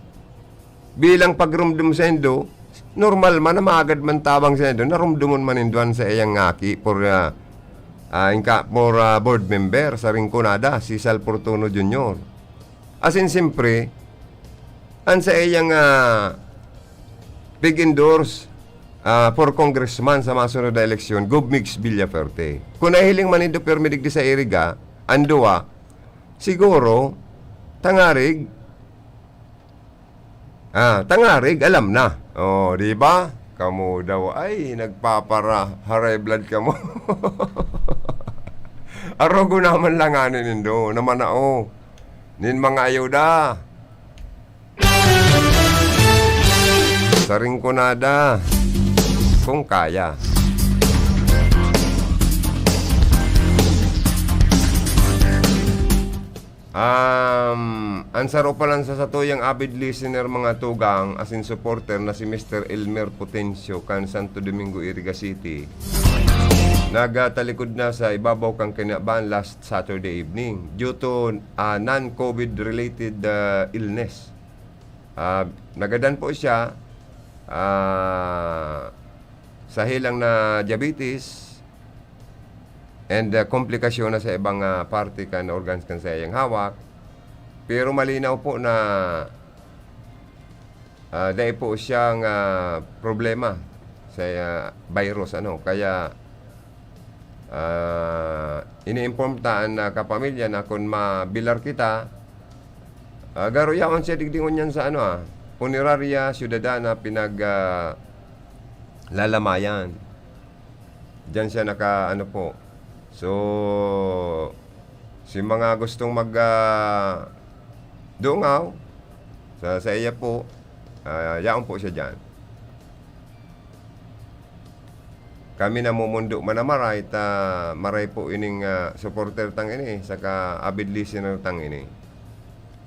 Bilang pagrumdom sa indo, normal man na maagad man tabang sa indo, narumdomon man indo an sa iyang aki for, ah, ah, inka-, for, ah, board member sa Rinconada, si Sal Fortuno Junior. As in, siyempre, an sa iyang, ah, pig-endorse, ah, for congressman sa masunod na eleksyon, Gov Migs Villaferte. Kung nahiling man indo pirmi digdi sa Iriga, an duwa, siguro, tangarig, ah, tangarig, alam na. Oh, di ba? Kamo daw, ay, nagpapara-high blood kamo. Arogo naman lang ano nindo, na manao nin mga ayuda. Sa Rinconada, kung kaya. Um, ang saro pa lang sa satuyang avid listener, mga tugang, as in supporter na si Mister Elmer Potencio kan Santo Domingo, Iriga City, nagatalikod na sa ibabaw kan kinaban last Saturday evening due to, ah, non-COVID related, ah, illness. Ah, nagadan po siya, ah, sa helang na diabetes and, ah, komplikasyon na sa ibang, ah, parte kan organs kan sa iyang hawak. Pero malinaw po na, ah, dai po siyang, ah, problema sa, ah, virus, ano. Kaya, ah, ini-inform ta an, ah, kapamilya na kun mabilar kita, ah, garo yaon siya digdi ngunyan sa, ano, ah, Funeraria Ciudadana pinag, ah, lalamayan. Diyan siya naka, ano po. So, si mga gustong mag, ah, dungaw sa, sa iya po, ah, yaon po siya diyan. Kami namumundo man na maray, ta maray po ining, ah, supporter tang ini, saka avid listener tang ini.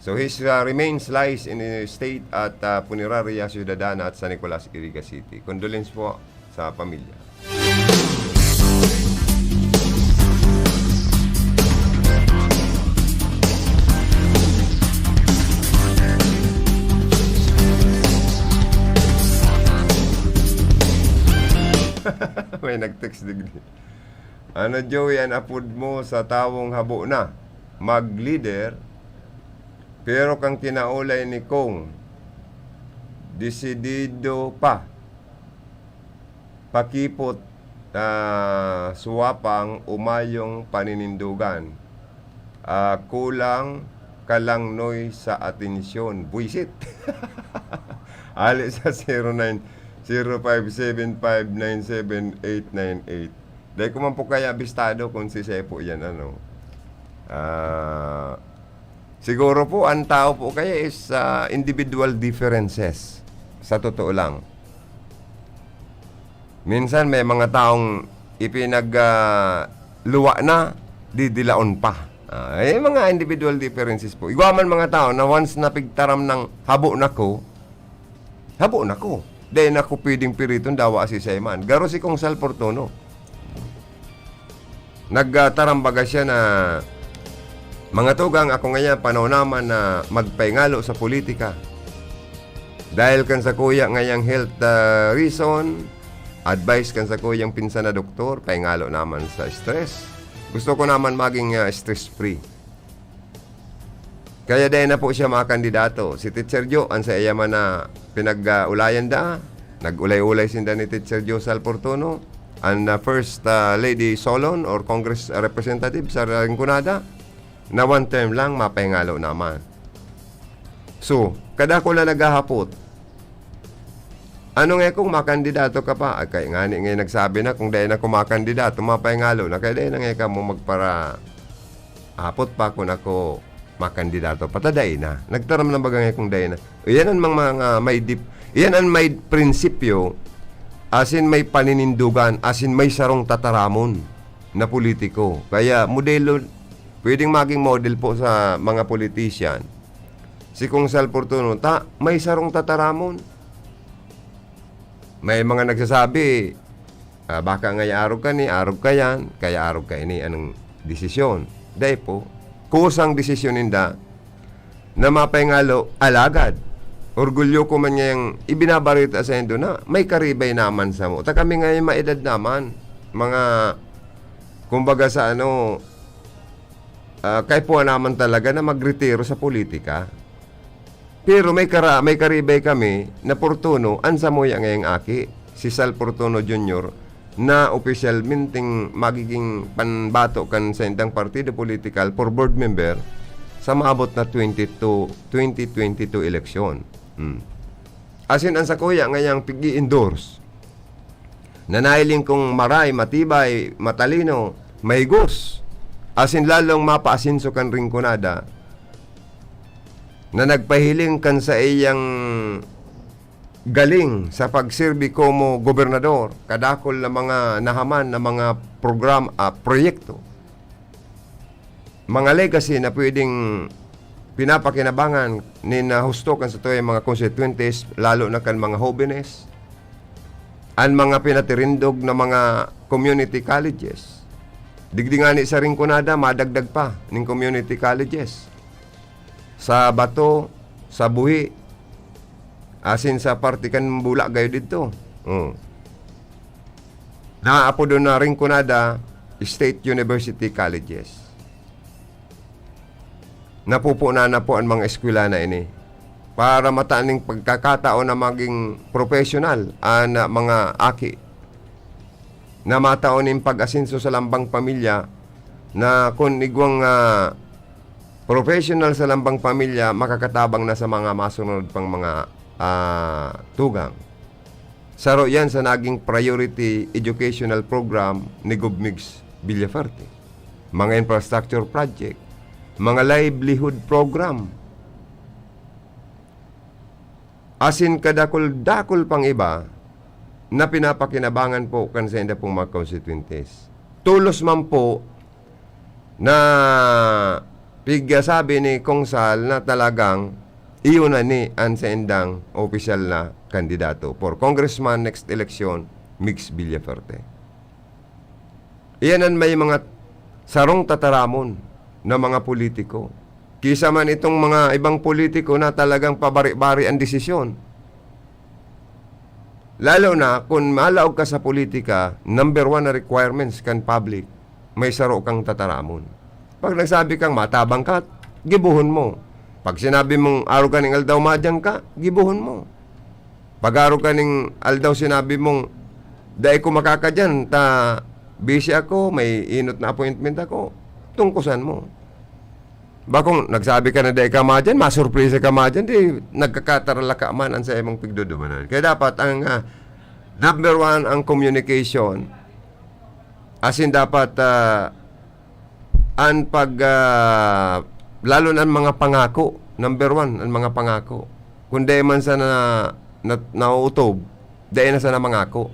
So, his, ah, remains lies in the state at, ah, Funeraria Ciudadana at San Nicolas, Iriga City. Condolence po sa pamilya. May nag-text digdi. Ano, Joey, an apod mo sa tawong habo na mag-leader, pero kan kinaolay ni Kong, desidido pa. Pakipot, ah, suwapang umayong paninindogan. Ah, kulang ka lang, Noy, sa atensyon. Buwisit! Ali sa zero nine, zero five seven five nine seven eight nine eight. Dai ko man po kaya abistado kung si Sepo yan, ano. Ah, siguro po, ang tao po kaya is, ah, individual differences. Sa totoo lang. Minsan may mga taong ipinag, ah, luwa na, didilaon pa. Ah, eh, mga individual differences po. Igwa man mga tao na once na pigtaram ng habo na ko, habo na ko. Dai na ko pwedeng piriton, dawa si Seman. Garo si Kong Sal Fortuno. Nagtaram baga siya na, "Mga tugang, ako ngayan panahon naman na magpaingalo sa politika. Dahil kan sakuya ngayang health, ah, reason, advice kan sakuyang pinsan na doktor, paingalo naman sa stress. Gusto ko naman maging, ah, stress-free." Kaya dai na po siya makandidato. Si Teacher Jo, an saiya man na pinag-ulayan da, nag-ulay-ulay sinda ni Teacher Jo Sal Fortuno, an, ah, First, ah, Lady Solon or Congress representative sa Rinconada, na one term lang, mapaingalo naman. So, kadakul na naghahapot, "Ano nga kung makandidato ka pa?" Ay, kaya ngani nga nagsabi na, "Kung dai na ako makandidato, mapaingalo na." Kaya dai na nga kamo magpara-, apot pa kun ako makandidato pa ta dai na. Nagtaram na baga nga kung dai na. Iyan an mga, mga may dip-, iyan an may prinsipyo, asin may paninindugan, asin may sarong tataramon na politiko. Kaya modelo, pwedeng maging model po sa mga politician. Si Kong Sal Fortuno, ta, may sarong tataramon. May mga nagsasabi, ah, "Baka ngaya arog ka ni, arog ka yan, kaya arog ka ini, anong desisyon?" Dai po. Kusang desisyon ninda na mapaingalo, alagad orgulyo ko man ngayang ibinabarita sa indo na may karibay naman samo. Ta kami ngayon maedad naman, mga, kumbaga sa ano, ah, kaipuhan naman talaga na magretiro sa politika. Pero may kara-, may karibay kami na Fortuno, an samuya ngayang aki, si Sal Fortuno Junior, na opisyalmenteng magiging panbato kan saindang partido politikal for board member sa maabot na twenty-two, twenty twenty-two eleksyon. Hmm. Asin an sakuya ngayang pig-i-endorse, nanailing kong maray, matibay, matalino, mahigos, asin lalong mapaasenso kan Rinconada, na nagpahiling kan saiyang galing sa pagserbi komo gobernador, kadakul na mga nahaman na mga program-, ah, proyekto, mga legacy na pwedeng pinapakinabangan nin, ah, husto kan satuyang mga konstituyentes, lalo na kan mga hobenes, an mga pinatirindog na mga community colleges. Digdi ngani sa Rinconada, madagdag pa ning community colleges. Sa Bato, sa Buhi, asin sa parte kan Bula gayo didto. Oh. Naapod na Rinconada State University Colleges. Napupunan na po an mga eskwela na ini para mataning pagkakataon na maging professional an, ah, mga aki, na matao nin pag-asenso sa lambang pamilya, na kun igwang, ah, professional sa lambang pamilya, makakatabang na sa mga masunod pang mga, ah, tugang. Saro yan sa naging priority educational program ni Gov Migs Villafuerte. Mga infrastructure project, mga livelihood program, asin kadakul-dakul pang iba na pinapakinabangan po kan sainda pong mga konstituyentes. Tolos man po na pigsabi ni Kong Sal na talagang iyo na ni an saindang opisyal na kandidato for congressman next election, Migs Villafuerte. Iyan an may mga sarong tataramon na mga politiko. Kisa man itong mga ibang politiko na talagang pabari-bari ang desisyon. Lalo na kun malaog ka sa politika, number one na requirements kan public, may saro kang tataramon. Pag nagsabi kang matabang ka, gibohon mo. Pag sinabi mong arog ka ning aldaw, madyang ka, gibohon mo. Pag arog ka ning aldaw, sinabi mong, "Dai ko makakadyan, ta busy ako, may inot na appointment ako," tungkusan mo. Bakong nagsabi ka na dai ka madyan, masurpresa ka madyan, di nagkakatarala ka man an saimong pigdudumanan. Kaya dapat ang, ah, number one, ang communication. As in, dapat, ah, an pag, ah, lalo na ang mga pangako. Number one, ang mga pangako. Kung dai man sana na, na, nauutob, dai na sana mangako.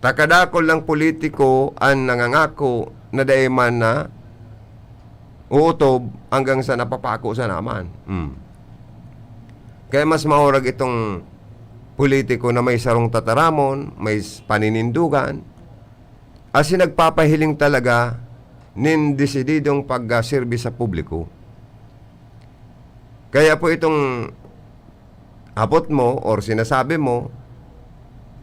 Takadakol lang politiko an nangangako na dai man na uutob hanggang sa napapako sa naman. Mm. Kaya mas maurag itong politiko na may sarong tataramon, may s-, paninindugan, asin nagpapahiling talaga nin desididong pagserbi sa publiko. Kaya po itong hapot mo or sinasabi mo,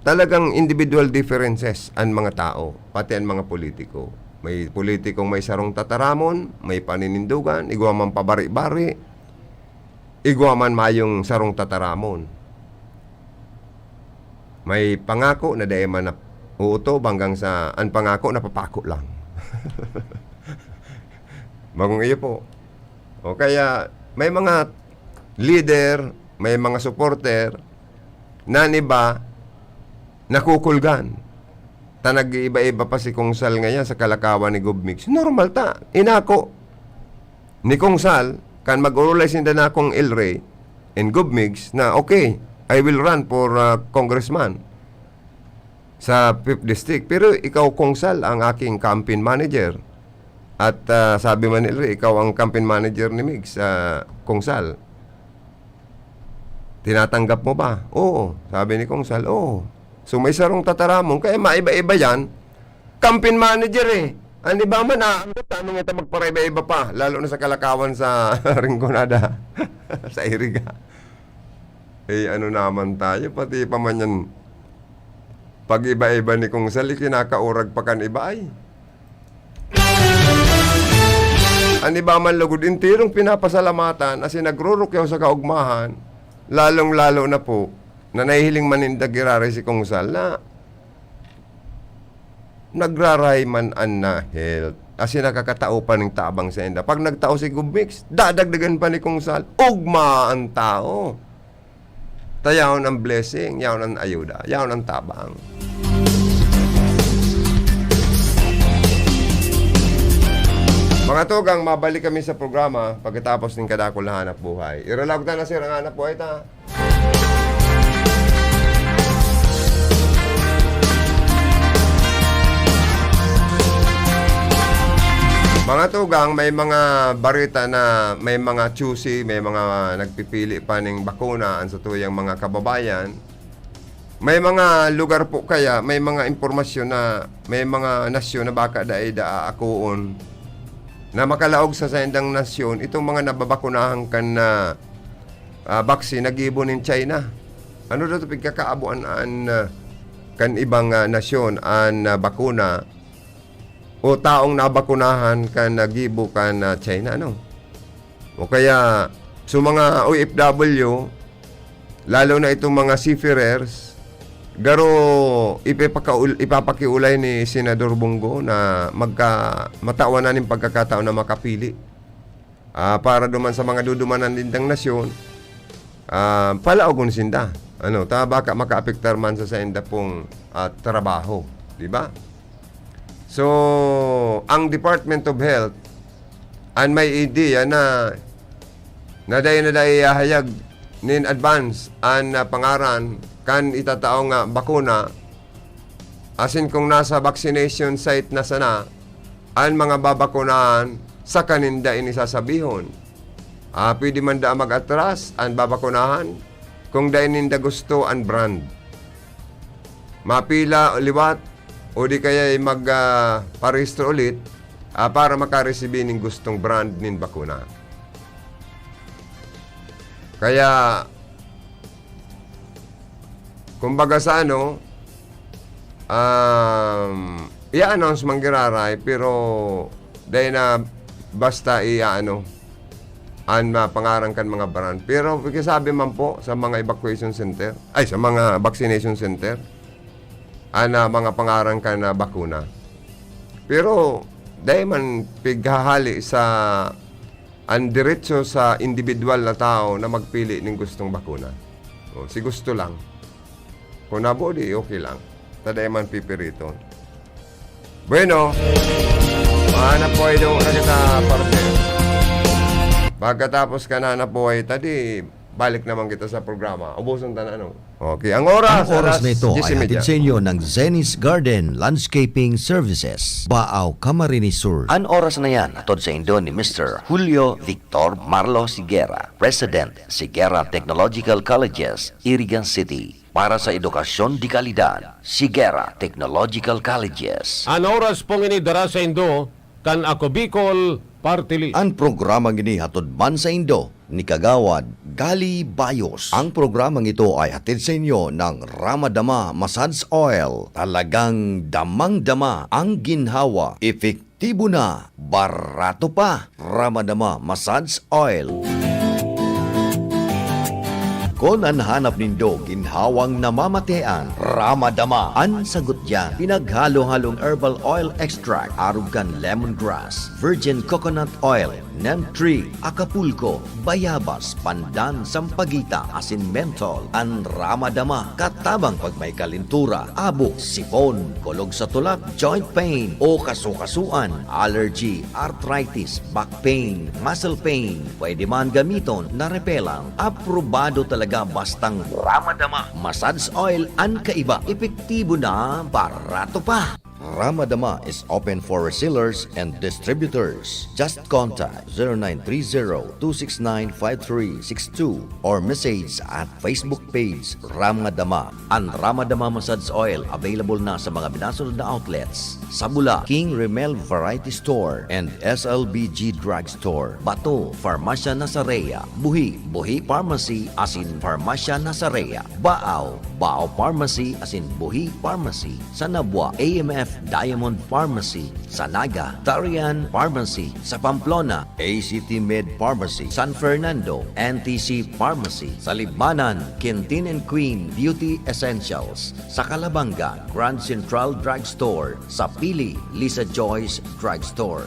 talagang individual differences an mga tao, pati an mga politiko. May politikong may sarong tataramon, may paninindugan, igwa man pabari-bari, igwa man mayong sarong tataramon. May pangako na dai man na-, uutob hanggang sa an pangako napapako lang. Bagong iyo po. O kaya, may mga leader, may mga supporter, na an iba, nakukulgan. Ta nag-iiba-iba pa si Kong Sal ngayon sa kalakawan ni Gov Mix. Normal ta, inako ni Kong Sal, kan mag-orolay sinda na Kong El Rey and Gov Mix na, "Okay, I will run for, ah, congressman sa fifth District. Pero ikaw, Kong Sal, ang aking campaign manager." At, ah, sabi man ni El Rey, "Ikaw ang campaign manager ni Migs, ah, Kong Sal. Tinatanggap mo ba?" "Oo," sabi ni Kong Sal, "oo." So, may sarong tataramon, kaya maiba-iba yan. Campaign manager eh. An iba man, ah, ano, tanong ito magparaiba-iba pa, lalo na sa kalakawan sa Rinconada, sa Iriga. Eh, ano naman tayo, pati pa man yan, pag-iba-iba ni Kong Sal, ikinakaurag pa kan iba ay. An iba man lugod, enterong pinapasalamatan, asin nagrurukyaw sa kaugmahan, lalong-lalo na po, na nahihiling man ninda giraray si Kong Sal na nagraray man an na-health. Asin nakakatao pa ning tabang sainda. Pag nagtao si Gov Mix, dadagdagan pa ni Kong Sal, ugma an tao. Ta yaon an blessing, yaon an ayuda, yaon an tabang. Mga tugang, mabalik kami sa programa pagkatapos ning Kadakul na Hanap Buhay. Iralaog ta na, sir, ang hanap buhay ta. Mga tugang, may mga bareta na may mga choosy, may mga nagpipili pa ning bakuna, an satuyang mga kababayan. May mga lugar po kaya, may mga impormasyon na may mga nasyon na baka dai da aakoon na makalaog sa saindang nasyon itong mga nababakunahan kan, ah, ah, baksin na gibo nin China. Ano daw 'to pigkakaaboan an, ah, kan ibang, ah, nasyon an, ah, bakuna o taong nabakunahan kan, ah, gibo kan, ah, China, no? O kaya, so mga O F W, lalo na itong mga seafarers, garo ipipakaul-, ipapakiulay ni Senador Bong Go na magka-, matawan na nin pagkakataon na makapili. Ah, para duman sa mga dudumanan nindang nasyon, ah, palaogon sinda. Ano, ta baka makaapektar man sa sainda pong, ah, trabaho, di ba? So, ang Department of Health, an may ideya na, na dai na dai ihahayag nin advance an, ah, pangaran kan itatao nga bakuna, asin kung nasa vaccination site na sana an mga babakunahan, saka ninda ini sasabihon. Ah, pwede man daa mag-atras an babakunahan kung dai ninda gusto an brand. Mapila liwat o di kaya mag, ah, parehistro ulit, ah, para makaresibi nin gustong brand nin bakuna. Kaya, Kumbaga sa ano, um, i-announce man giraray, pero dai na basta i-ano, an, ah, pangaran kan mga brand. Pero pagkasabi man po sa mga evacuation center, ay, sa mga vaccination center, an, ah, mga pangaran kan, ah, bakuna. Pero dai man pighahali sa an diretso sa individual na tao na magpili nin gustong bakuna. O, si gusto lang. Kung nabo, di okay lang. Ta dai man pipiriton. Bueno, mahanap po ay doon na kita, partner. Pagkatapos ka na na po ay tadi, balik naman kita sa programa. Ubusan ta na, ano? Okay, ang oras, Ang oras alas na ito diyes ay y media. Hatid sa inyo ng Zenith Garden Landscaping Services, Baao, Camarines Sur. An oras na yan, hatod sa indo ni Mister Julio Victor Marlo Sigera, President, Sigera Technological Colleges, Irigan City, para sa edukasyon de kalidad, Sigera Technological Colleges. An oras pong ini dara sa indo kan Ako Bicol Party List. An programang ini hatod man sa indo ni Kagawad Gali Bayos. Ang programang ito ay hatid sa inyo ng Ramadama Massage Oil. Talagang damang-dama ang ginhawa. Epektibo na, barato pa. Ramadama Massage Oil. Kun an hanap nindo ginhawang namamatean, Ramadama an sagot diyan. Pinaghalo-halong herbal oil extract, arog kan lemongrass, virgin coconut oil, neem tree, Acapulco, bayabas, pandan, sampaguita, asin menthol. An Ramadama, katabang pag may kalintura, abo, sipon, kulog sa tulak, joint pain, o kasukasuan, allergy, arthritis, back pain, muscle pain. Pwede man gamiton na repelang. Aprobado talaga bastang Ramadama Massage Oil an kaiba. Epektibo na, barato pa. Ramadama is open for resellers and distributors. Just contact zero nine three zero two six nine five three six two or message at Facebook page Ramadama. An Ramadama Massage Oil available na sa mga minasunod na outlets: sa Bula, King Remel Variety Store and S L B G Drug Store; Bato, Farmasya Nasarea; Buhi, Buhi Pharmacy asin Farmasya Nasarea; Baao, Baao Pharmacy asin Buhi Pharmacy; sa Nabua, A M F Diamond Pharmacy; sa Naga, Tarian Pharmacy; sa Pamplona, A C T Med Pharmacy; San Fernando, N T C Pharmacy; sa Libmanan, Quintin and Queen Beauty Essentials; sa Calabanga, Grand Central Drug Store; sa Pili, Lisa Joyce Drug Store.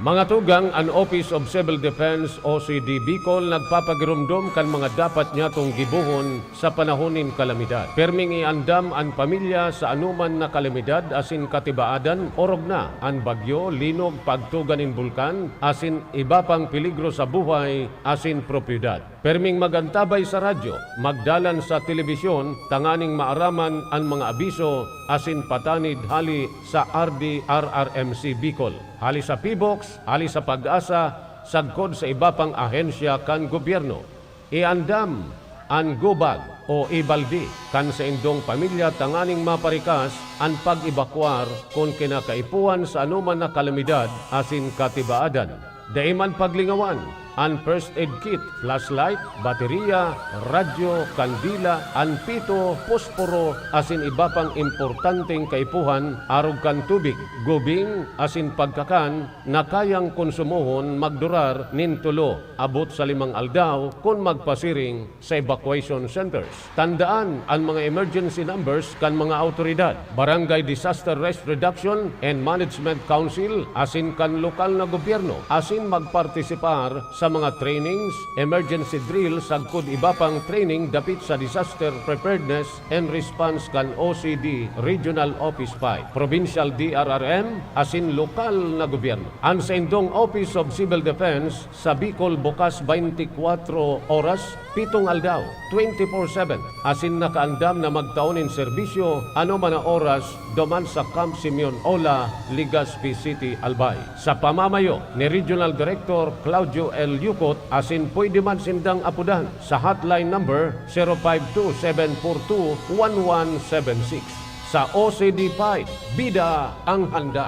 Mga tugang, an Office of Civil Defense, O C D Bicol, nagpapagiromdom kan mga dapat nyatong gibohon sa panahon nin kalamidad. Pirming iandam an pamilya sa anoman na kalamidad asin katibaadan, orog na an bagyo, linog, pagtuga nin bulkan, asin iba pang peligro sa buhay asin propiedad. Pirming mag-antabay sa radyo, magdalan sa telebisyon tanganing maaraman an mga abiso asin patanid hale sa R D R R M C Bicol, hale sa PHIVOLCS, hale sa PAGASA, sagkod sa iba pang ahensya kan gobyerno. Iandam an go bag o e-balde kan saindong pamilya tanganing maparikas an pag-ebakuar kun kinakaipuhan sa anoman na kalamidad asin katibaadan. Dai man paglingawan an first aid kit, flashlight, bateriya, radyo, kandila, an pito, posporo, asin iba pang importanteng kaipuhan arog kan tubig, gubing, asin pagkakan na kayang konsumohon magdurar nin tulo abot sa limang aldaw kun magpasiring sa evacuation centers. Tandaan an mga emergency numbers kan mga awtoridad. Barangay Disaster Risk Reduction and Management Council asin kan lokal na gobyerno, asin magpartisipar sa mga trainings, emergency drill sagkod iba pang training dapit sa disaster preparedness and response kan O C D Regional Office five, Provincial D R R M asin lokal na gobyerno. An saindong Office of Civil Defense sa Bicol bukas twenty-four oras, pitong aldaw, twenty-four seven, asin nakaandam na magtao nin serbisyo anoman na oras duman sa Camp Simeon Ola, Legazpi City, Albay, sa pamamayo ni Regional Director Claudio L. Yucot, asin pwede man sindang apodan sa hotline number zero five two seven four two one one seven six. Sa O C D five, bida ang handa.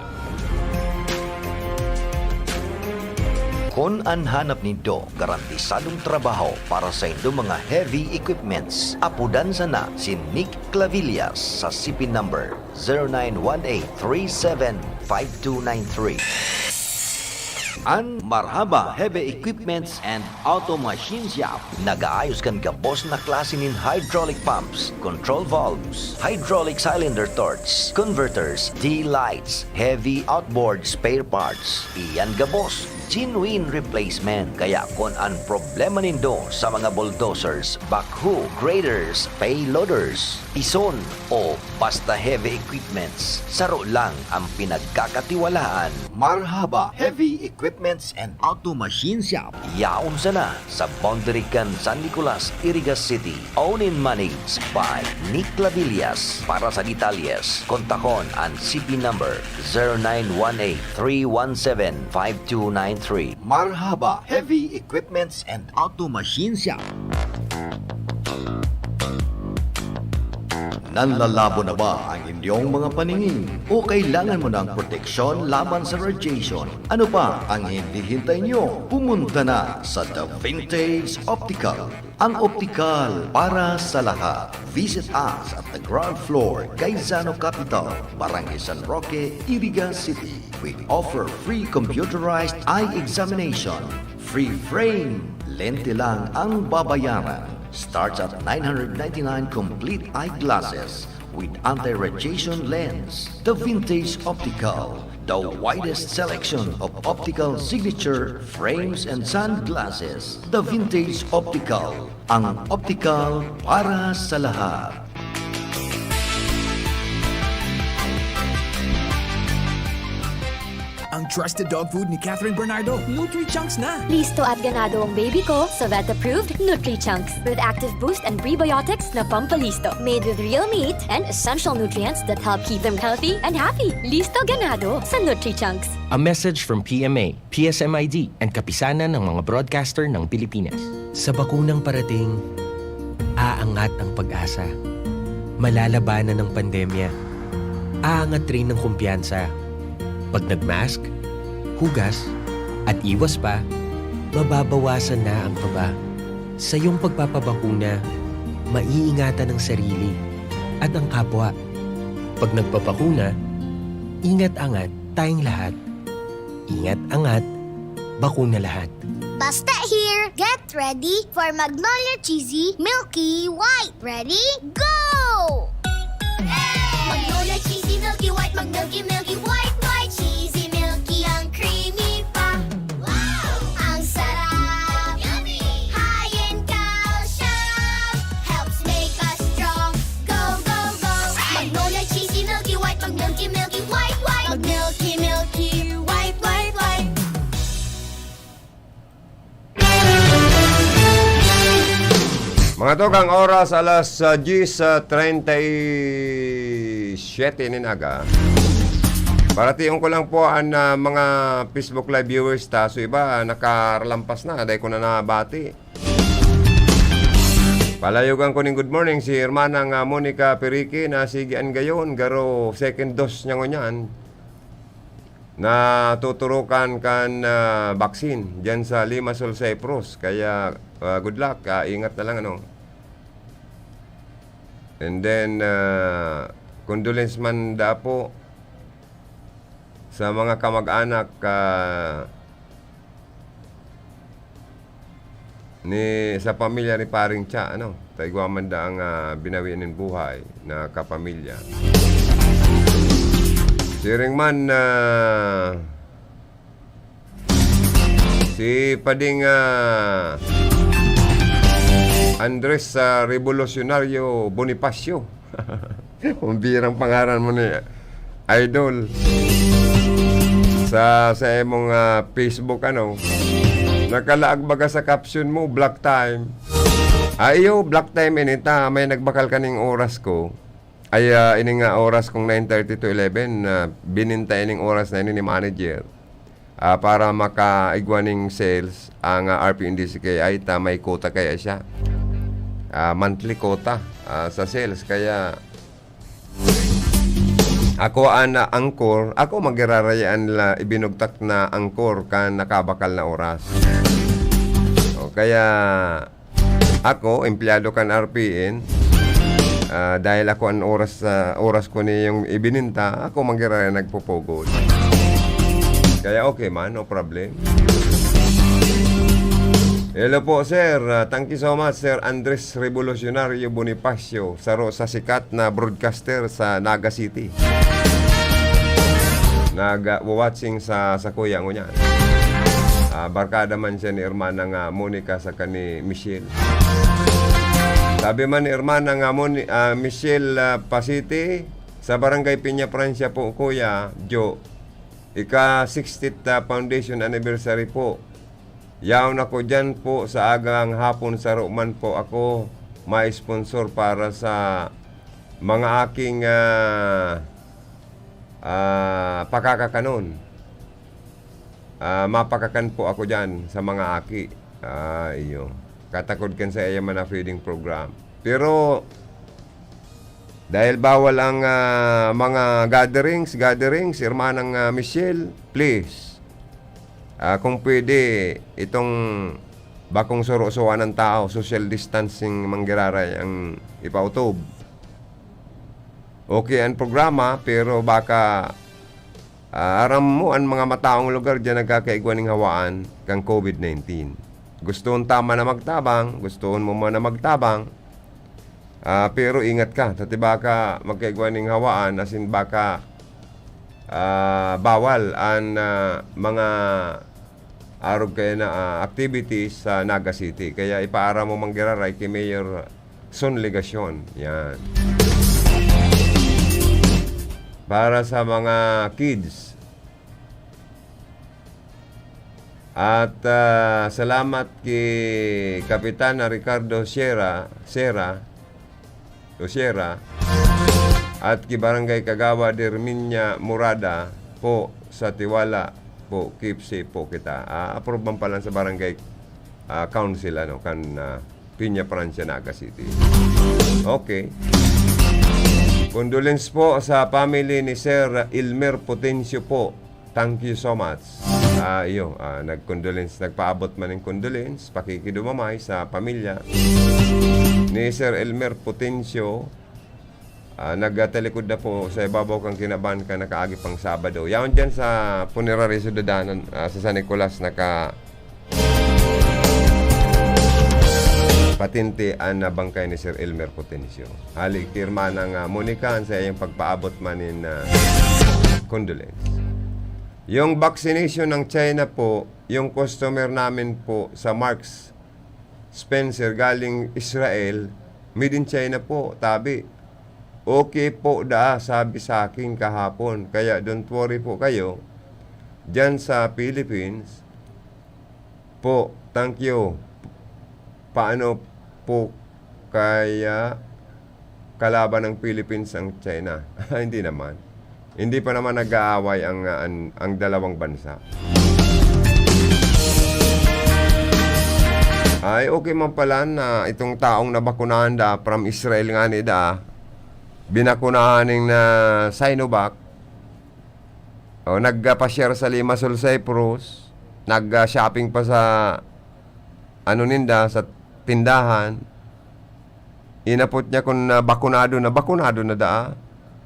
Kun an hanap nindo garantisadong trabaho para sa indo mga heavy equipments, apodan sana si Nick Clavillas sa C P number zero nine one eight three seven five two nine three. An Marhaba Heavy Equipments and Auto Machine Shop nag-aayos kan gabos na klase nin hydraulic pumps, control valves, hydraulic cylinder torch, converters, D-lights, heavy outboard spare parts. Iyan gabos, genuine replacement. Kaya kun an problema nindo sa mga bulldozers, backhoe, graders, payloaders, pison, o basta heavy equipments, saro lang ang pinagkakatiwalaan. Marhaba Heavy Equipments and Auto Machine Shop. Yaon sana sa boundary kan San Nicolas, Iriga City. Owned and managed by Nick Clavillas. Para sa detalyes, kontakon an C P number zero nine one eight three one seven five two nine three. Marhaba Heavy Equipments and Auto Machine Shop. Nanlalabo na ba ang inyong mga paningin? O kailangan mo ng proteksyon laban sa radiation? Ano pa ang hinihintay nyo? Pumunta na sa The Vintage Optical, ang optikal para sa lahat. Visit us at the ground floor, Gaisano Capital, Barangay San Roque, Iriga City. We offer free computerized eye examination, free frame, lente lang ang babayaran. Starts at nine hundred ninety-nine complete eyeglasses with anti-radiation lens. The Vintage Optical, the widest selection of optical signature frames and sunglasses. The Vintage Optical, ang optical para sa lahat. Ang trusted dog food ni Catherine Bernardo, Nutri-Chunks na! Listo at ganado ang baby ko sa vet-approved Nutri-Chunks with active boost and prebiotics na pampalisto. Made with real meat and essential nutrients that help keep them healthy and happy. Listo, ganado sa Nutri-Chunks. A message from P M A, P S M I D, and Kapisanan ng mga Broadcaster ng Pilipinas. Sa bakunang parating, aangat ang pag-asa. Malalabanan ang pandemya. Aangat rin ang kumpiyansa. Pag nag-mask, hugas, at iwas pa, mababawasan na ang kaba. Sa iyong pagpapabakuna, maiingatan ang sarili at ang kapwa. Pag nagpabakuna, ingat-angat tayong lahat. Ingat-angat, bakuna lahat. Basta here, get ready for Magnolia Cheesy Milky White. Ready? Go! Magnolia Cheesy Milky White, mag-milky, milky, white, white, cheesy, milky, ang creamy pa. Wow! Ang sarap! Yummy! High in calcium, helps make us strong. Go, go, go! Magnolia Cheesy Milky White, mag-milky, milky, white, white. Mag-milky, milky, white, white, white. Mga tugang, oras alas, ah, diyes, ah, treinta y siete nin aga. Paratiyon ko lang po an, ah, mga Facebook Live viewers ta. So, iba, nakaralampas na, dai ko na nabati. Palayogan ko ning good morning si Hermanang, ah, Monica Perique na sige an gayon, garo second dose niya ngunyan. Natuturukan kan, ah, vaccine diyan sa Limassol, Cyprus. Kaya, ah, good luck, ah, ingat na lang, ano. And then, ah, condolence man da po sa mga kamag-anak, ah, ni, sa pamilya ni Paring Cha, ano, ta igwa man da ang, ah, binawi nin buhay na kapamilya. Siring man, ah, si Pading, ah, Andres, ah, Revolusyonaryo Bonifacio. Ang birang pangaran mo ni Idol. Sa, sa imong, ah, Facebook, ano, nakalaag baga sa caption mo, block time. Ah, iyo, block time ini ta, may nagbakal kaning oras ko. Ay, ah, ini nga oras kong nine thirty to eleven, ah, bininta ining oras na ini ni manager. Ah, para makaigwa ning sales ang, ah, R P N D C K I ta may quota kaya siya. Ah, monthly quota, ah, sa sales. Kaya Ako an, ah, angkor, ako magirarayaan la ibinugtak na angkor kan nakabakal na oras. O kaya, ako, empleyado kan R P N, ah, dahil ako an oras, ah, oras ko niyong ibininta, ako magirarayaan nagpupugol. Kaya okay man, no problem. Hello po, sir. Ah, thank you so much, Sir Andres Revolucionario Bonifacio, saro sa sikat na broadcaster sa Naga City. Nag, ah, watching sa, sa kuya ngunyan. Ah, barkada man siya ni Hermana nga Monica saka ni Michelle. Sabi man ni Hermana nga Moni-, ah, Michelle, ah, Pasiti, sa Barangay Peña Francia po, Kuya Jo, ika sixtieth, ah, foundation anniversary po. Yaon ako diyan po sa agang hapon, saro man po ako ma-sponsor para sa mga aking, ah, ah, pakakakanon. Ah, mapakakan po ako diyan sa mga aki. Ah, iyo. Katakod kan sa iya man na feeding program. Pero, dahil bawal ang, ah, mga gatherings, gatherings, Hermanang, ah, Michelle, please, ah, kung pwede, itong bakong suro-suwa ng tao, social distancing manggiraray ang ipautob. Okay ang programa, pero baka, ah, aram mo, ang mga mataong lugar diyan nagkakaigwa ning hawaan kan covid nineteen. Gustoon ta man na magtabang, gustoon mo man na magtabang, ah, pero ingat ka, ta ti baka magkaigwa ning hawaan, asin baka, ah, bawal an, ah, mga arog kaya na, ah, activities sa Naga City. Kaya ipaaram mo manggiraray ki Mayor Son Legacion. Yan. Para sa mga kids. At, ah, salamat ki Kapitana Ricardo Sierra, Sierra, o Sierra, at ki Barangay Kagawad Herminia Murada po sa tiwala po, keep safe po kita. Ah, approve man pala sa barangay, ah, council, ano, kan, ah, Peña Francia, Naga City. Okay. Condolence po sa family ni Sir Elmer Potencio po. Thank you so much. Ah, iyo, ah, nag-condolence, nagpaabot man ng condolence, pakikidumamay sa pamilya ni Sir Elmer Potencio. Ah, nagtalikod na po sa ibabaw kan kinaban kan nakaagi pang Sabado. Yaon diyan sa Punerarya Syudadanon, ah, sa San Nicolas, naka-patente an, ah, bangkay ni Sir Elmer Potencio. Hali ki Hermana nga Monica, an saiyang pagpaabot man nin, ah, condolence. Yung vaccination ng China po, yung customer namin po sa Marks Spencer galing Israel, made in China po, tabi. Okay po daa, sabi sa akin kahapon. Kaya don't worry po kayo, diyan sa Philippines po. Thank you. Paano po kaya kalaban ng Philippines ang China? Hindi naman. Hindi pa naman nag-aaway ang, ah, an-, ang dalawang bansa. Ay, okay man pala na itong taong nabakunahan da from Israel nga ni da, binakunahan ning na Sinovac, o, nagpasyar sa Limassol, Cyprus, nag-shopping pa sa, ano ninda, sa tindahan. Inapot niya kung, ah, bakunado na, bakunado na daa.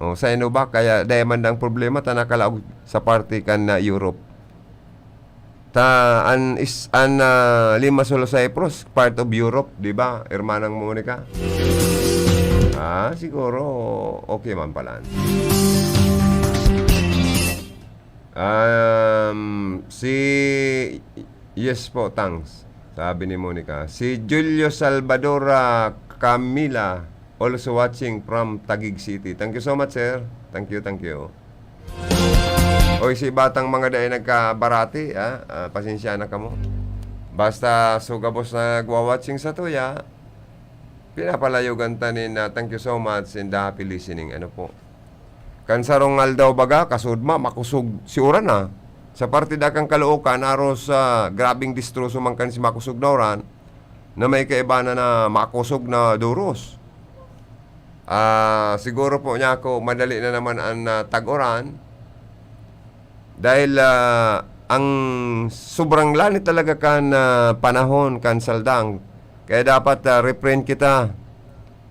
O, sa Sinovac, kaya dai man dang problema, ta nakalaog sa parte kan, ah, Europe. Ta, an is, an, ah, Limassol, Cyprus, part of Europe, di ba, Hermanang Monica? Ah, siguro, okay man pala. Um, si, yes po, thanks. Sabi ni Monica. Si Julio Salvador, ah, Camila, also watching from Taguig City. Thank you so much, sir. Thank you, thank you. Oy, si batang mga dai nagkabarati, ah, ah, pasensya na kamo. Basta so gabos na nagwa-watching sa tuya, pinapalayogan ta nin, ah, thank you so much and happy listening. Ano po? Kan sarong aldaw baga, kasudma, makusog si uran na. Sa parte da kan Caloocan, aros, ah, grabing distroso man kan si makusog na uran, na may kaiba na, na makusog na duros. Ah, siguro po niya ako, madali na naman ang, ah, tag-uran. Dahil, ah, ang sobrang lanit talaga kan, ah, panahon, kan saldang. Kaya dapat, ah, refrain kita,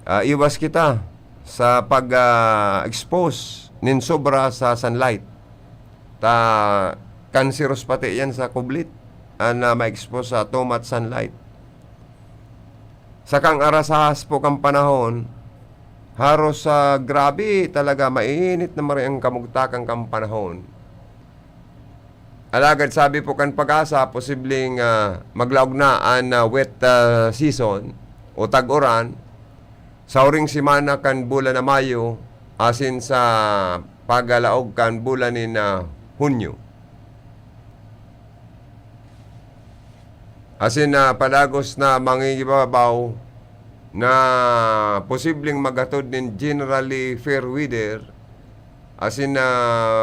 ah, iwas kita sa pag, ah, expose nin sobra sa sunlight. Ta, kanseros pati yan sa kublit, an, ah, ma-expose sa too much sunlight. Sakang arasahas po kan panahon, haros, ah, grabe talaga, mainit na maray ang kamugtakan kan panahon. Alagad sabi po kan PAGASA, posibleng, ah, maglaog na an, ah, wet, ah, season o tag-uran sa huring semana kan bulan na Mayo asin sa pagkalaog kan bulan nin, ah, Hunyo. Asin na padagos na mangingibabaw na posibleng maghatod nin generally fair weather, asin na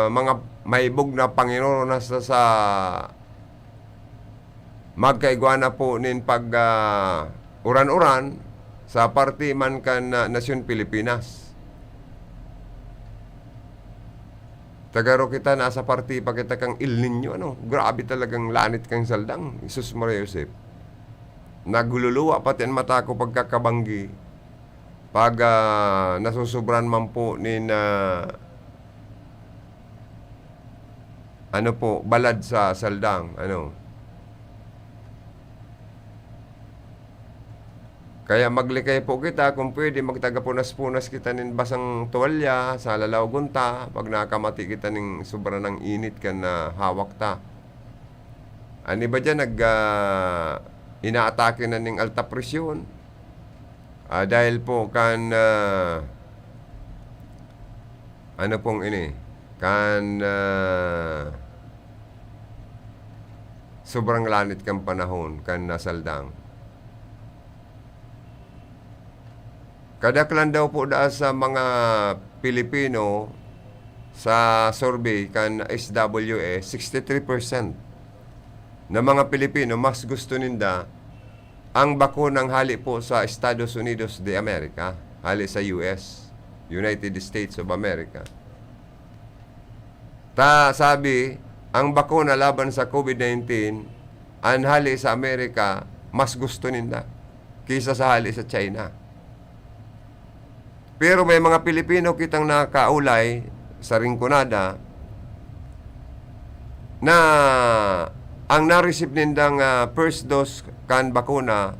mga maibog na panginoronas sa, sa magkaigwa na po nin pag, ah, uran-uran sa parte man kan, ah, nasyon Pilipinas. Tagaro kita, nasa parte pa kita kan El Niño, ano? Grabe talagang lanit kan saldang. Jesus Maria Josep. Nagluluwa pati an mata ko pagkakabanggi. Pag, ah, nasusubran man po nin, ah, ano po, balad sa saldang, ano. Kaya maglikay po kita, kung pwede, magtagapunas-punas kita nin basang tuwalya sa lalawagon ta, pag nakamati kita nin sobra ng init kan, ah, hawak ta. An iba diyan nag, ah, inaatake na ning alta presyon. Ah, dahil po kan, ah, ano pong ini, kan, ah, sobrang lanit kan panahon, kan nasaldang. Kadaklan daw po daa sa mga Pilipino sa survey kan S W S, sixty-three percent na mga Pilipino mas gusto ninda ang bakunang hali po sa Estados Unidos de America, hali sa U S, United States of America. Ta sabi, ang bakuna laban sa COVID nineteen, an hali sa Amerika, mas gusto ninda kaysa sa hali sa China. Pero may mga Pilipino kitang nakaulay sa Rinconada na ang na-receive nindang, ah, first dose kan bakuna,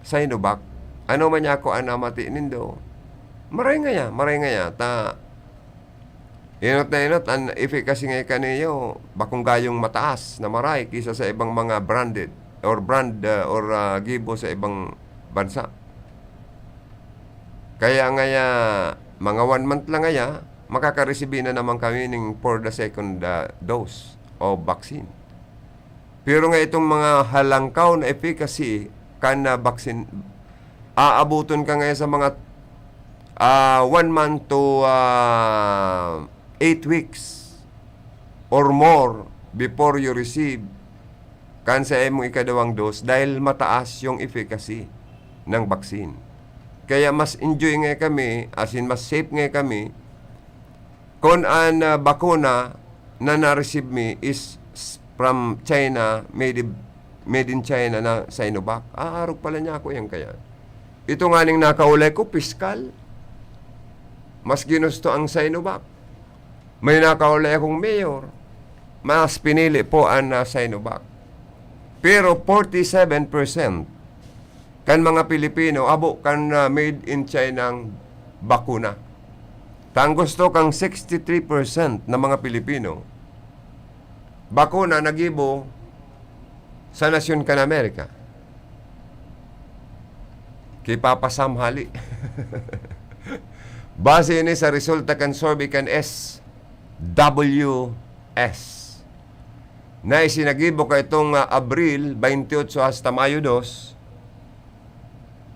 Sinovac. Ano man niya ako an namati nindo? Maray ngaya, maray ngaya. Ta, enot na enot, an efficacy ngaya kaniyo, bakong gayong mataas na maray kaysa sa ibang mga branded or brand, ah, or, ah, gibo sa ibang bansa. Kaya ngaya, mga one month lang ngaya, makakaresibi na naman kami ning for the second, ah, dose of vaccine. Pero nga itong mga halangkaw na efficacy kan, ah, vaccine, aaboton ka ngayon sa mga, ah, one month to, ah, eight weeks or more before you receive kan sa imong ikadawang dose dahil mataas yung efficacy ng vaccine. Kaya mas enjoy nga kami, as in mas safe nga kami, kun an, ah, bakuna na na-receive mi is s-, from China, made in, made in China na Sinovac. Ah, arog pala niya ako yan kaya. Ito nga ning nakaulay ko, piskal. Mas ginusto ang Sinovac. May nakaulay akong mayor. Mas pinili po ang, ah, Sinovac. Pero forty-seven percent kan mga Pilipino, abo kan, ah, made in China ang bakuna. Ta ang gusto kang sixty-three percent na mga Pilipino, bakuna na gibo sa nasyon kan Amerika. Kay Papa Sam hali. Base ini sa resulta kan survey kan S W S na isinagibo kaitong, ah, Abril twenty-eight hasta Mayo dos,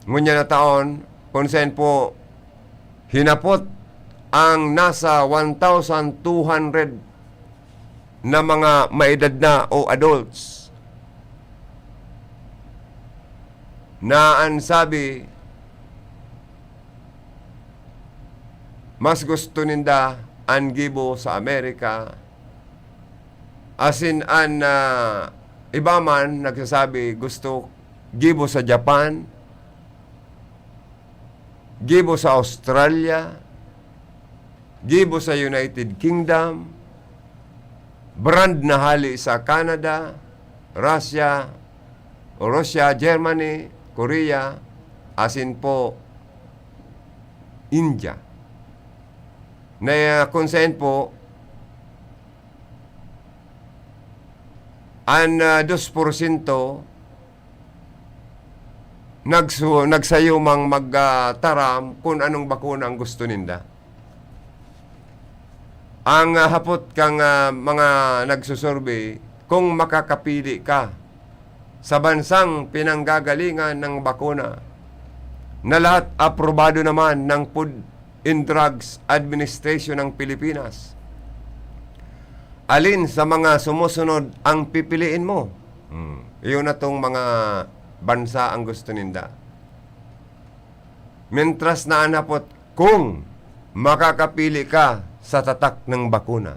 ngunyan na taon, kung saan po hinapot ang nasa one thousand two hundred na mga maedad na o adults na an sabi, Mas gusto ninda an gibo sa Amerika. Asin an, ah, iba man nagsasabi gusto gibo sa Japan, gibo sa Australia, gibo sa United Kingdom, brand na hali sa Canada, Russia, o Russia, Germany, Korea, asin po India. Na, ah, kung saan po, an, ah, dos porsyento nagsu-, nagsayumang mag, ah, taram kun anong bakuna ang gusto ninda. Ang, ah, hapot kang, ah, mga nagsusurvey, kung makakapili ka sa bansang pinanggagalingan ng bakuna na lahat aprobado naman ng Food and Drugs Administration ng Pilipinas, alin sa mga sumusunod ang pipiliin mo? Hmm. Iyon na tong mga bansa ang gusto ninda. Mientras na an hapot kung makakapili ka sa tatak ng bakuna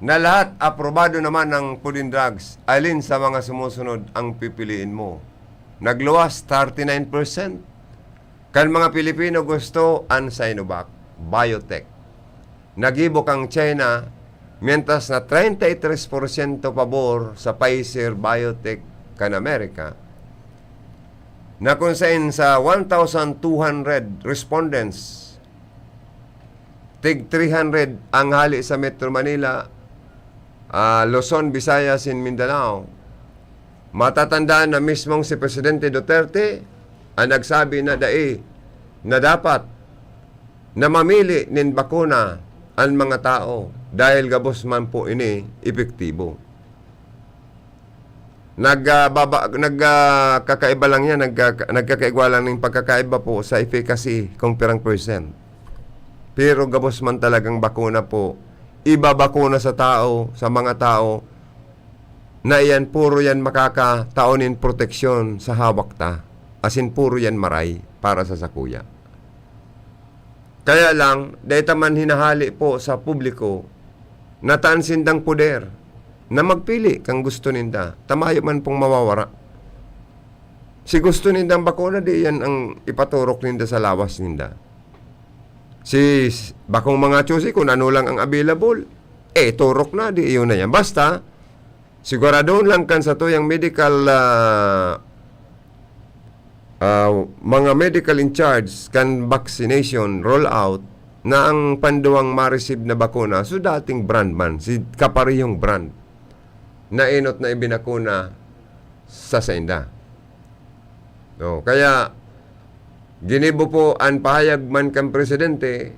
na lahat aprobado naman ng Food and Drugs, alin sa mga sumusunod ang pipiliin mo? Nagluwas, thirty-nine percent. Kan mga Pilipino gusto an Sinovac Biotech. Nagibo kang China, mientras na treinta y tres porsyento pabor sa Pfizer Biotech kan Amerika, na kung sain sa one thousand two hundred respondents, tig three hundred ang hali sa Metro Manila, ah, Luzon, Visayas, and Mindanao. Matatandaan na mismong si Presidente Duterte ang nagsabi na dai na dapat na mamili nin bakuna an mga tao dahil gabos man po ini epektibo. Nag, ah, baba-, nag, ah, kakaiba lang yan, nag, ah, nagkakaigwa lang nin pagkakaiba po sa efficacy kung pirang percent. Pero gabos man talagang bakuna po, ibabakuna sa tao, sa mga tao, na iyan puro yan makakatao nin proteksyon sa hawak ta. Asin puro yan maray para sa sakuya. Kaya lang, dai ta man hinahali po sa publiko na taan sindang poder na magpili kan gusto ninda, ta mayo man pong mawawara. Si gusto nindang bakuna, di yan ang ipaturok ninda sa lawas ninda. Si s-, bakong mga tsusi, kung ano lang ang available, eh, turok na, di iyon na yan. Basta, siguradohon lang kan satuyang medical, ah, ah, mga medical in charge kan vaccination rollout na ang panduwang ma-receive na bakuna, so dating brand man, si kaparehong brand na enot na ibinakuna sa sainda. No, kaya ginibo po an pahayag man kan presidente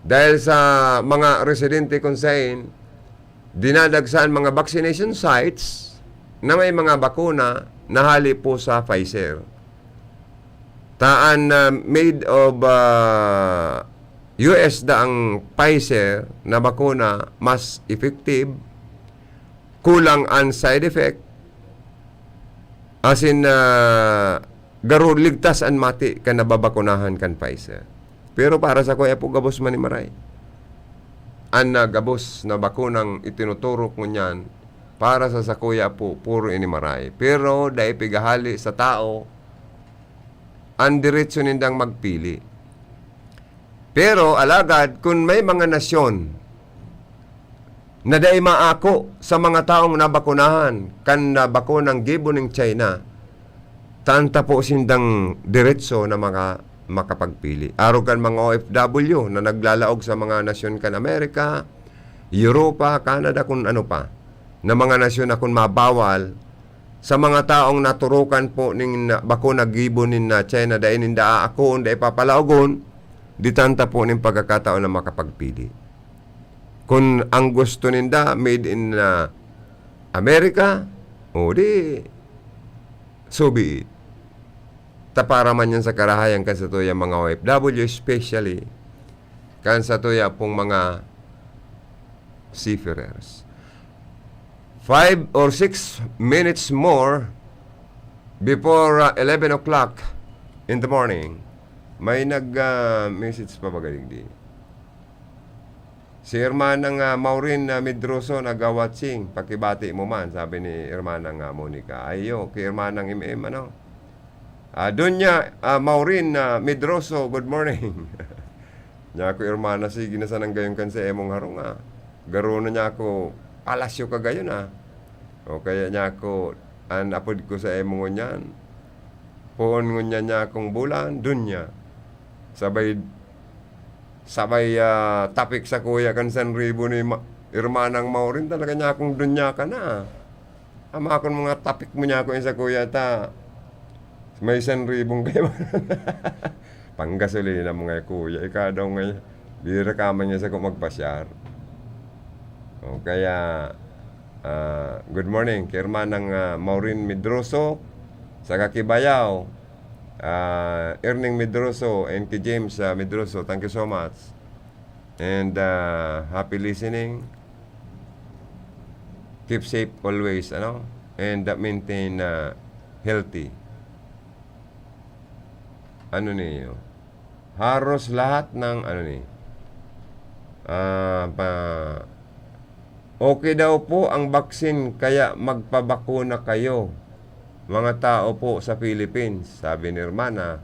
dahil sa mga residente kung sain dinadagsa an mga vaccination sites na may mga bakuna na hali po sa Pfizer. Taan na made of, ah, U S da ang Pfizer na bakuna, mas effective, kulang an side effect, asin, ah, garo ligtas an mati kan nababakunahan kan Pfizer. Pero para sakuya po, gabos man ni maray. An, ah, gabos na bakunang itinuturok ngunyan, para sa sakuya po, puro ini maray. Pero dai pigahali sa tao an diretso nindang magpili. Pero alagad, kun may mga nasyon na dai maako sa mga taong nabakunahan kan, ah, bakunang gibo ning China, taan ta po sindang diretso na mga makapagpili. Arog kan mga O F W na naglalaog sa mga nasyon kan Amerika, Europa, Canada, kun ano pa, na mga nasyon na kun mabawal, sa mga taong naturukan po nin na, bakuna gibo nin na China, dai ninda aakoon, dai papalaogon, di taan ta po nin pagkakataon na makapagpili. Kun ang gusto ninda, made in, ah, America, o di, so be it. Ta para man yan sa karahayan kan satuyang mga O F W, especially kan satuya pong mga seafarers. Five or six minutes more before, uh, eleven o'clock in the morning, May nag, ah, message pa ba ganing di? Si Hermanang, ah, Maureen, ah, Medroso naga-watching, pakibati mo man, sabi ni Hermanang, ah, Monica. Ayo, ki Hermanang M M, ano? Ah, Doña, ah, Maureen, ah, Medroso, good morning. Nyako, Hermana, sige na sanang gayon kan sa emong harong, ah. Garo na nyako, palasyo ka gayon, ah. O kaya nyako, an apod ko sa emo ngunyan, poon ngunyan nyakong bulan, Doña. Sabay, sabay, ah, tapik sakuya kan sanribo ni ma-, Hermanang Maureen, talaga nyakong Doña ka na, ah. Ama akon mga tapik mo nyako yan sakuya ta. May sanribong kaibanan. Panggasolina mo nga, kuya. Ikaw daw nga, bira ka man niya sa kung magpasyar. O kaya, ah, good morning kay Hermanang, ah, Maureen Medroso, sa Kakibayaw. Ah, Erning Medroso and kay James, ah, Medroso. Thank you so much. And, ah, happy listening. Keep safe always, ano? And, ah, maintain, ah, healthy. Ano niyo? Haros lahat ng, ano ni? Ah, pa, okay daw po ang baksin, kaya magpabakuna kayo, mga tao po sa Philippines, sabi ni Hermana,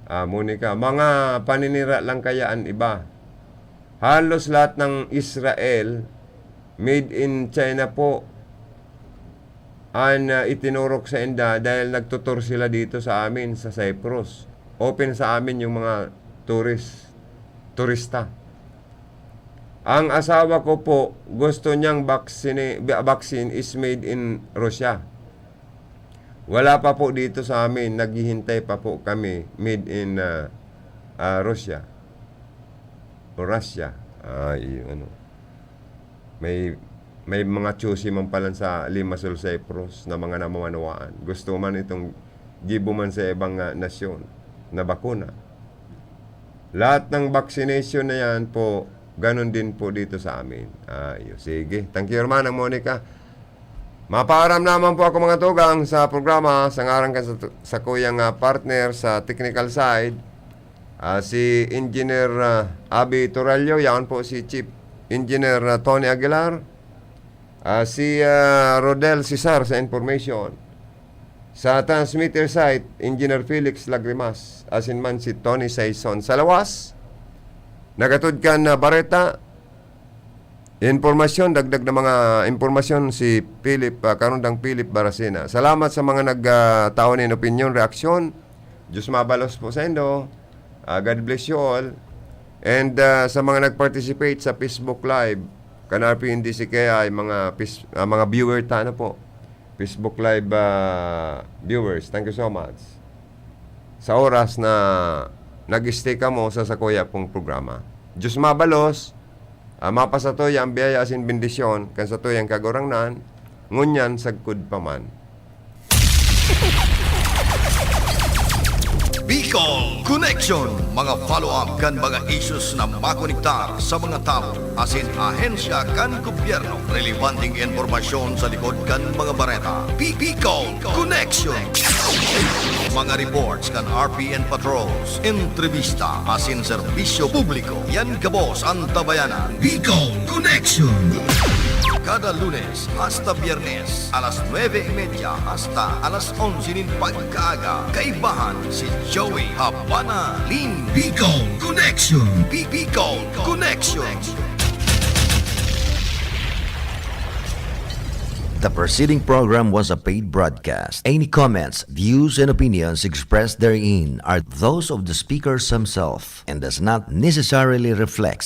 ah, Monica. Mga paninira lang kaya an iba. Halos lahat ng Israel, made in China po, an, ah, itinurok sa inda dahil nagtutur sila dito sa amin sa Cyprus. Open sa amin yung mga tourist, turista. Ang asawa ko po, gusto niyang vaccine, vaccine is made in Russia. Wala pa po dito sa amin, naghihintay pa po kami, made in, ah, ah, Russia. O Russia. Ah, iyo, ano. May, may mga choosy man palan sa Limassol, Cyprus na mga namamanwaan. Gusto man itong gibo man sa ibang, ah, nasyon na bakuna. Lahat ng vaccination na yan po, ganun din po dito sa amin. Ah, iyo. Sige. Thank you, Hermanang Monica. Mapaaram naman po ako, mga tugang, sa programa sa ngaran kan sa, sa kuyang, ah, partner sa technical side, ah, si Engineer, ah, Abby Torallo, yaon po si Chief Engineer, ah, Tony Aguilar, ah, si, ah, Rodel Cesar sa information. Sa transmitter site, Engineer Felix Lagrimas, asin man si Tony Saison. Sa lawas, nagatod kan, ah, bareta, impormasyon, dagdag na mga impormasyon si Philip, ah, Karundang Philip Baracena. Salamat sa mga nag, ah, tao nin opinyon, reaksyon. Diyos mabalos po saindo. Ah, God bless you all. And, ah, sa mga nag-participate sa Facebook Live, kan R P N D C K I, mga pis-, ah, mga viewer ta, ano po, Facebook Live, ah, viewers, thank you so much sa oras na nag-stay kamo sa sakuya pong programa. Diyos mabalos, ah, mapasatuya ang biyaya asin bendisyon kan satuyang Kagurangnan, ngunyan sagkod pa man. Bicol Connection, mga follow-up kan mga issues na makonektar sa mga tawo asin ahensya kan gobyerno. Relebanteng impormasyon sa likod kan mga bareta. Bi-, Bicol Connection. Mga reports kan R P N patrols, entrevista asin serbisyo publiko. Yan gabos an tabayanan. Bicol Connection. Kada Lunes hasta Biyernes, alas nuebe y media hasta alas onse nin pagkaaga, kaibahan si Joey Habana Lin. Bicol Connection. Bi-, Bicol Connection. The preceding program was a paid broadcast. Any comments, views, and opinions expressed therein are those of the speakers himself and does not necessarily reflect